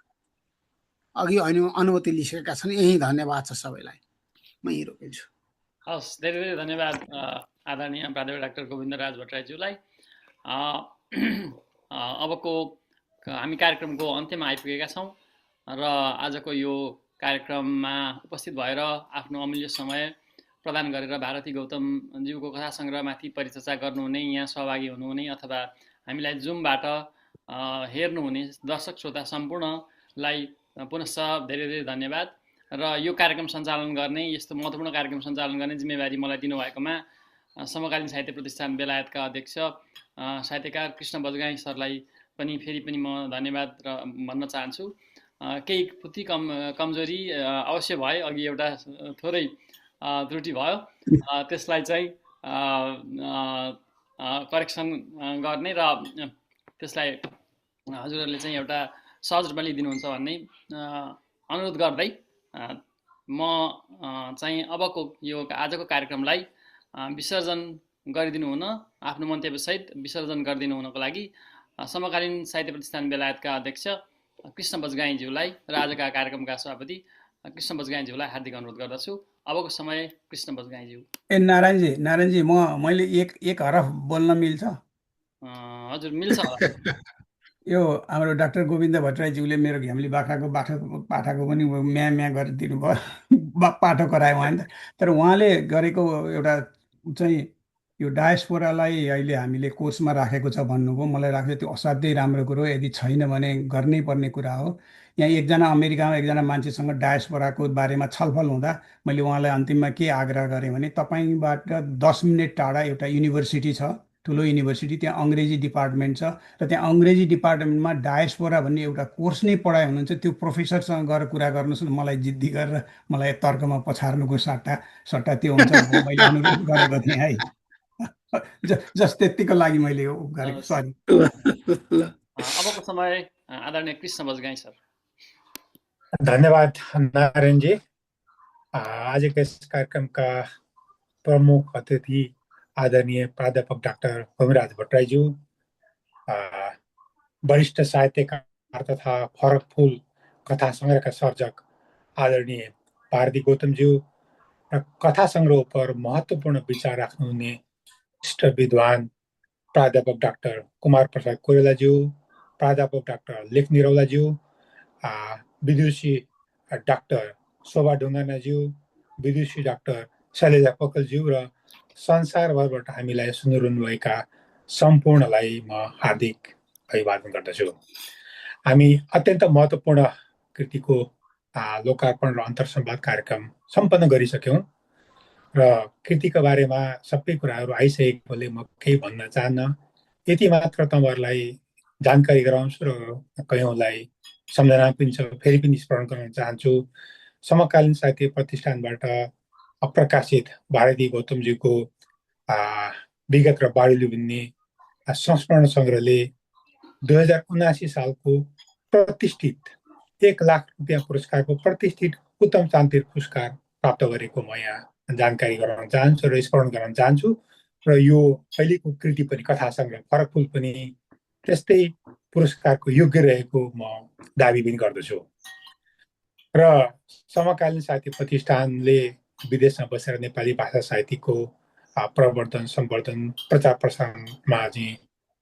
अघि अनुमति लिइसकेका छन्। यही धन्यवाद छ सबैलाई, म यहीँ रोकिन्छु। हस्, धेरै धेरै धन्यवाद आदरणीय प्राध्यापक डाक्टर गोविन्दराज भट्टराईज्यूलाई। अबको हामी कार्यक्रमको अन्त्यमा आइपुगेका छौँ र आजको यो कार्यक्रममा उपस्थित भएर आफ्नो अमूल्य समय प्रदान गरेर भारती गौतमज्यूको कथा सङ्ग्रहमाथि परिचर्चा गर्नुहुने, यहाँ सहभागी हुनुहुने अथवा हामीलाई जुमबाट हेर्नुहुने दर्शक श्रोता सम्पूर्णलाई पुनश्च धेरै धेरै धन्यवाद। र यो कार्यक्रम सञ्चालन गर्ने, यस्तो महत्त्वपूर्ण कार्यक्रम सञ्चालन गर्ने जिम्मेवारी मलाई दिनुभएकोमा समकालीन साहित्य प्रतिष्ठान बेलायतका अध्यक्ष साहित्यकार कृष्ण बजगाई सरलाई पनि फेरि पनि म धन्यवाद भन्न चाहन्छु। केही पुति कमजोरी अवश्य भयो, अघि एउटा थोरै त्रुटि भयो, त्यसलाई चाहिँ करेक्सन गर्ने र त्यसलाई हजुरहरूले चाहिँ एउटा सहज रूपले दिनुहुन्छ भन्ने अनुरोध गर्दै म चाहिँ अबको यो आजको कार्यक्रमलाई विसर्जन गरिदिनु हुन, आफ्नो मन्तव्यसहित विसर्जन गरिदिनु हुनको लागि समकालीन साहित्य प्रतिष्ठान बेलायतका अध्यक्ष कृष्ण बजगाईज्यूलाई र आजका कार्यक्रमका सभापति कृष्ण बजगाईज्यूलाई हार्दिक अनुरोध गर्दछु। अबको समय कृष्ण बजगाईज्यू। नारायणजी मैले एक हरफ बोल्न मिल्छ? हजुर मिल्छ। यो हाम्रो डाक्टर गोविन्द भट्टराईज्यूले मेरो घ्याम्ली बाख्राको पाठाको पनि म्या गरिदिनु भयो, पाठो करायो उहाँले। तर उहाँले गरेको एउटा चाहिँ यो डायस्पोरालाई अहिले हामीले कोर्समा राखेको छ भन्नुभयो, मलाई लाग्छ त्यो असाध्यै राम्रो कुरो, यदि छैन भने गर्नै पर्ने कुरा हो। यहाँ एकजना अमेरिकामा एकजना मान्छेसँग डायस्पोराको बारेमा छलफल हुँदा मैले उहाँलाई अन्तिममा के आग्रह गरेँ भने तपाईँबाट 10 मिनट टाढा एउटा युनिभर्सिटी छ, ठुलो युनिभर्सिटी, त्यहाँ अङ्ग्रेजी डिपार्टमेन्ट छ र त्यहाँ अङ्ग्रेजी डिपार्टमेन्टमा डायस्पोरा भन्ने एउटा कोर्स नै पढाइ हुनुहुन्छ। त्यो प्रोफेसरसँग गएर कुरा गर्नुहोस् न, मलाई जिद्दी गरेर मलाई तर्कमा पछार्नुको सट्टा त्यो हुन्छ मैले अनुरोध गरेको थिएँ है। जस्ट त्यतिको लागि मैले यो गरेको, सरी। अबको समय आदरणीय कृष्ण बजगाई सर। धन्यवाद नारायणजी। आजको यस कार्यक्रमका प्रमुख अतिथि आदरणीय प्राध्यापक डाक्टर होमराज भट्टराईज्यू, वरिष्ठ साहित्यकार तथा फरक फुल कथा सङ्ग्रहका सर्जक आदरणीय भारती गौतमज्यू र कथा सङ्ग्रह पर महत्त्वपूर्ण विचार राख्नुहुने श्रेष्ठ विद्वान प्राध्यापक डाक्टर कुमार प्रसाद कोइरालाज्यू, प्राध्यापक डाक्टर लेख निरौलाज्यू, विदुषी डाक्टर शोभा ढुङ्गानाज्यू, विदुषी डाक्टर शैलजा पोखरेलज्यू र संसारभरबाट हामीलाई सुनिरहनुभएका सम्पूर्णलाई म हार्दिक अभिवादन गर्दछु। हामी अत्यन्त महत्त्वपूर्ण कृतिको लोकार्पण र अन्तर्संवाद कार्यक्रम सम्पन्न गरिसक्यौँ र कृतिको बारेमा सबै कुराहरू आइसकेकोले म केही भन्न चाहन्न। यति मात्र तपाईँहरूलाई जानकारी गराउँछु र कयौँलाई सम्झना पनि छ, फेरि पनि स्मरण गर्न चाहन्छु। समकालीन साहित्य प्रतिष्ठानबाट अप्रकाशित भारती गौतमज्यूको विगत र बाढीलु भन्ने संस्मरण सङ्ग्रहले 2079 सालको प्रतिष्ठित 1 लाख रुपियाँ पुरस्कारको प्रतिष्ठित उत्तम शान्ति पुरस्कार प्राप्त गरेको म यहाँ जानकारी गराउन चाहन्छु र स्मरण गर्न चाहन्छु। र यो अहिलेको कृति पनि कथा सङ्ग्रह फरक फुल पनि त्यस्तै पुरस्कारको योग्य रहेको म दाबी पनि गर्दछु। र समकालीन साहित्य प्रतिष्ठानले विदेशमा बसेर नेपाली भाषा साहित्यको प्रवर्धन, सम्वर्धन, प्रचार प्रसारमा चाहिँ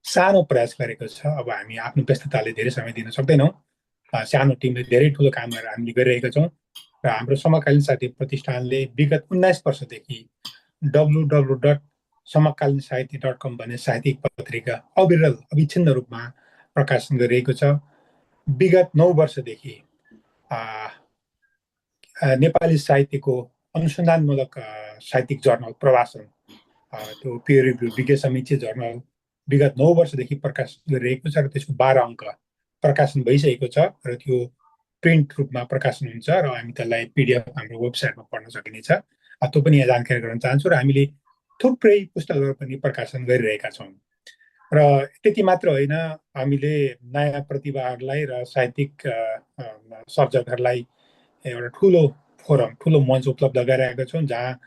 सानो प्रयास गरेको छ। अब हामी आफ्नो व्यस्तताले धेरै समय दिन सक्दैनौँ, सानो टिमले धेरै ठुलो कामहरू हामीले गरिरहेका छौँ र हाम्रो समकालीन साहित्य प्रतिष्ठानले विगत 19 वर्षदेखि www.समकालीनसाहित्य.com भन्ने साहित्यिक पत्रिका अविरल अविच्छिन्न रूपमा प्रकाशन गरिरहेको छ। विगत 9 वर्षदेखि नेपाली साहित्यको अनुसन्धानमूलक साहित्यिक जर्नल प्रवासन, त्यो पियर रिभ्यू विज्ञ समीक्षित जर्नल विगत 9 वर्षदेखि प्रकाशन गरिरहेको छ र त्यसको 12 अङ्क प्रकाशन भइसकेको छ र त्यो प्रिन्ट रूपमा प्रकाशन हुन्छ र हामी त्यसलाई PDF हाम्रो वेबसाइटमा पढ्न सकिनेछ। त्यो पनि यहाँ जानकारी गराउन चाहन्छु। र हामीले थुप्रै पुस्तकहरू पनि प्रकाशन गरिरहेका छौँ। र त्यति मात्र होइन, हामीले नयाँ प्रतिभाहरूलाई र साहित्यिक सर्जकहरूलाई एउटा ठुलो फोरम, ठुलो मञ्च उपलब्ध गराएका छौँ जहाँ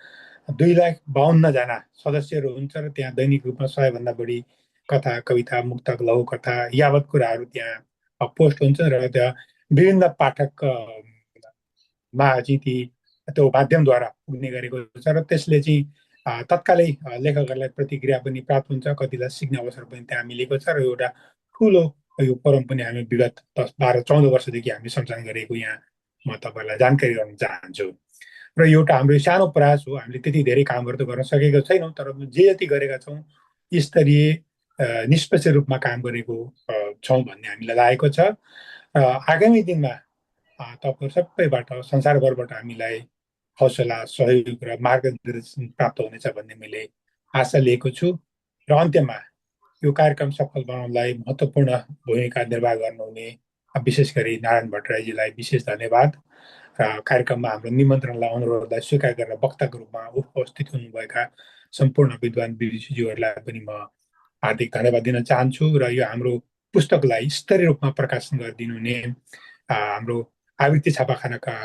2,52,000 जना सदस्यहरू हुन्छ र त्यहाँ दैनिक रूपमा 100 भन्दा बढी कथा, कविता, मुक्तक, लघु कथा यावत कुराहरू त्यहाँ पोस्ट हुन्छ र त्यहाँ विभिन्न पाठकमा चाहिँ त्यो माध्यमद्वारा पुग्ने गरेको छ र त्यसले चाहिँ तत्कालै लेखकहरूलाई प्रतिक्रिया पनि प्राप्त हुन्छ, कतिलाई सिक्ने अवसर पनि त्यहाँ मिलेको छ र एउटा ठुलो यो फोरम पनि हामी विगत 10, 12, 14 वर्षदेखि हामी सञ्चालन गरेको यहाँ म तपाईँहरूलाई जानकारी गराउन चाहन्छु। र एउटा हाम्रो सानो प्रयास हो, हामीले त्यति धेरै कामहरू त गर्न सकेको छैनौँ, तर जे जति गरेका छौँ स्तरीय निष्पक्ष रूपमा काम गरेको छौँ भन्ने हामीलाई लागेको छ। आगामी दिनमा तपाईँहरू सबैबाट, संसारभरबाट हामीलाई हौसला, सहयोग र मार्गदर्शन प्राप्त हुनेछ भन्ने मैले आशा लिएको छु। र अन्त्यमा यो कार्यक्रम सफल बनाउनलाई महत्त्वपूर्ण भूमिका निर्वाह गर्नुहुने विशेष गरी नारायण भट्टराईजीलाई विशेष धन्यवाद र कार्यक्रममा हाम्रो निमन्त्रणलाई अनुरोधलाई स्वीकार गरेर वक्ताको रूपमा उपस्थित हुनुभएका सम्पूर्ण विद्वान विदुषीज्यूहरूलाई पनि म हार्दिक धन्यवाद दिन चाहन्छु र यो हाम्रो पुस्तकलाई स्तरीय रूपमा प्रकाशन गरिदिनु हुने हाम्रो आवृत्ति छापाखानाका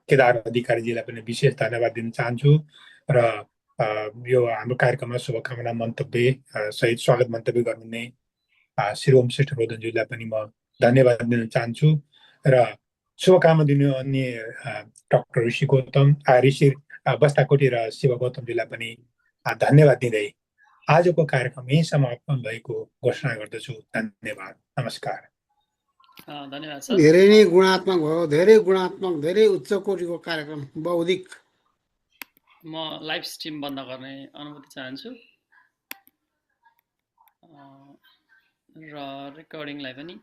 केदार अधिकारीजीलाई पनि विशेष धन्यवाद दिन चाहन्छु र यो हाम्रो कार्यक्रममा शुभकामना मन्तव्य सहित स्वागत मन्तव्य गर्नुहुने श्री ओम श्रेष्ठ रोदनज्यूलाई पनि म धन्यवाद दिन चाहन्छु र शुभकामना दिनु अन्य डाक्टर ऋषि गौतम ऋषि बस्ताकोटी र शिव गौतमज्यूलाई पनि धन्यवाद दिँदै आजको कार्यक्रम यही समापन भएको घोषणा गर्दछु। धन्यवाद, नमस्कार। धन्यवाद सर। धेरै नै गुणात्मक भयो, धेरै गुणात्मक, धेरै उच्च कोटिको कार्यक्रम, बौद्धिक। म लाइभ स्ट्रिम बन्द गर्ने अनुमति चाहन्छु र रेकर्डिङलाई पनि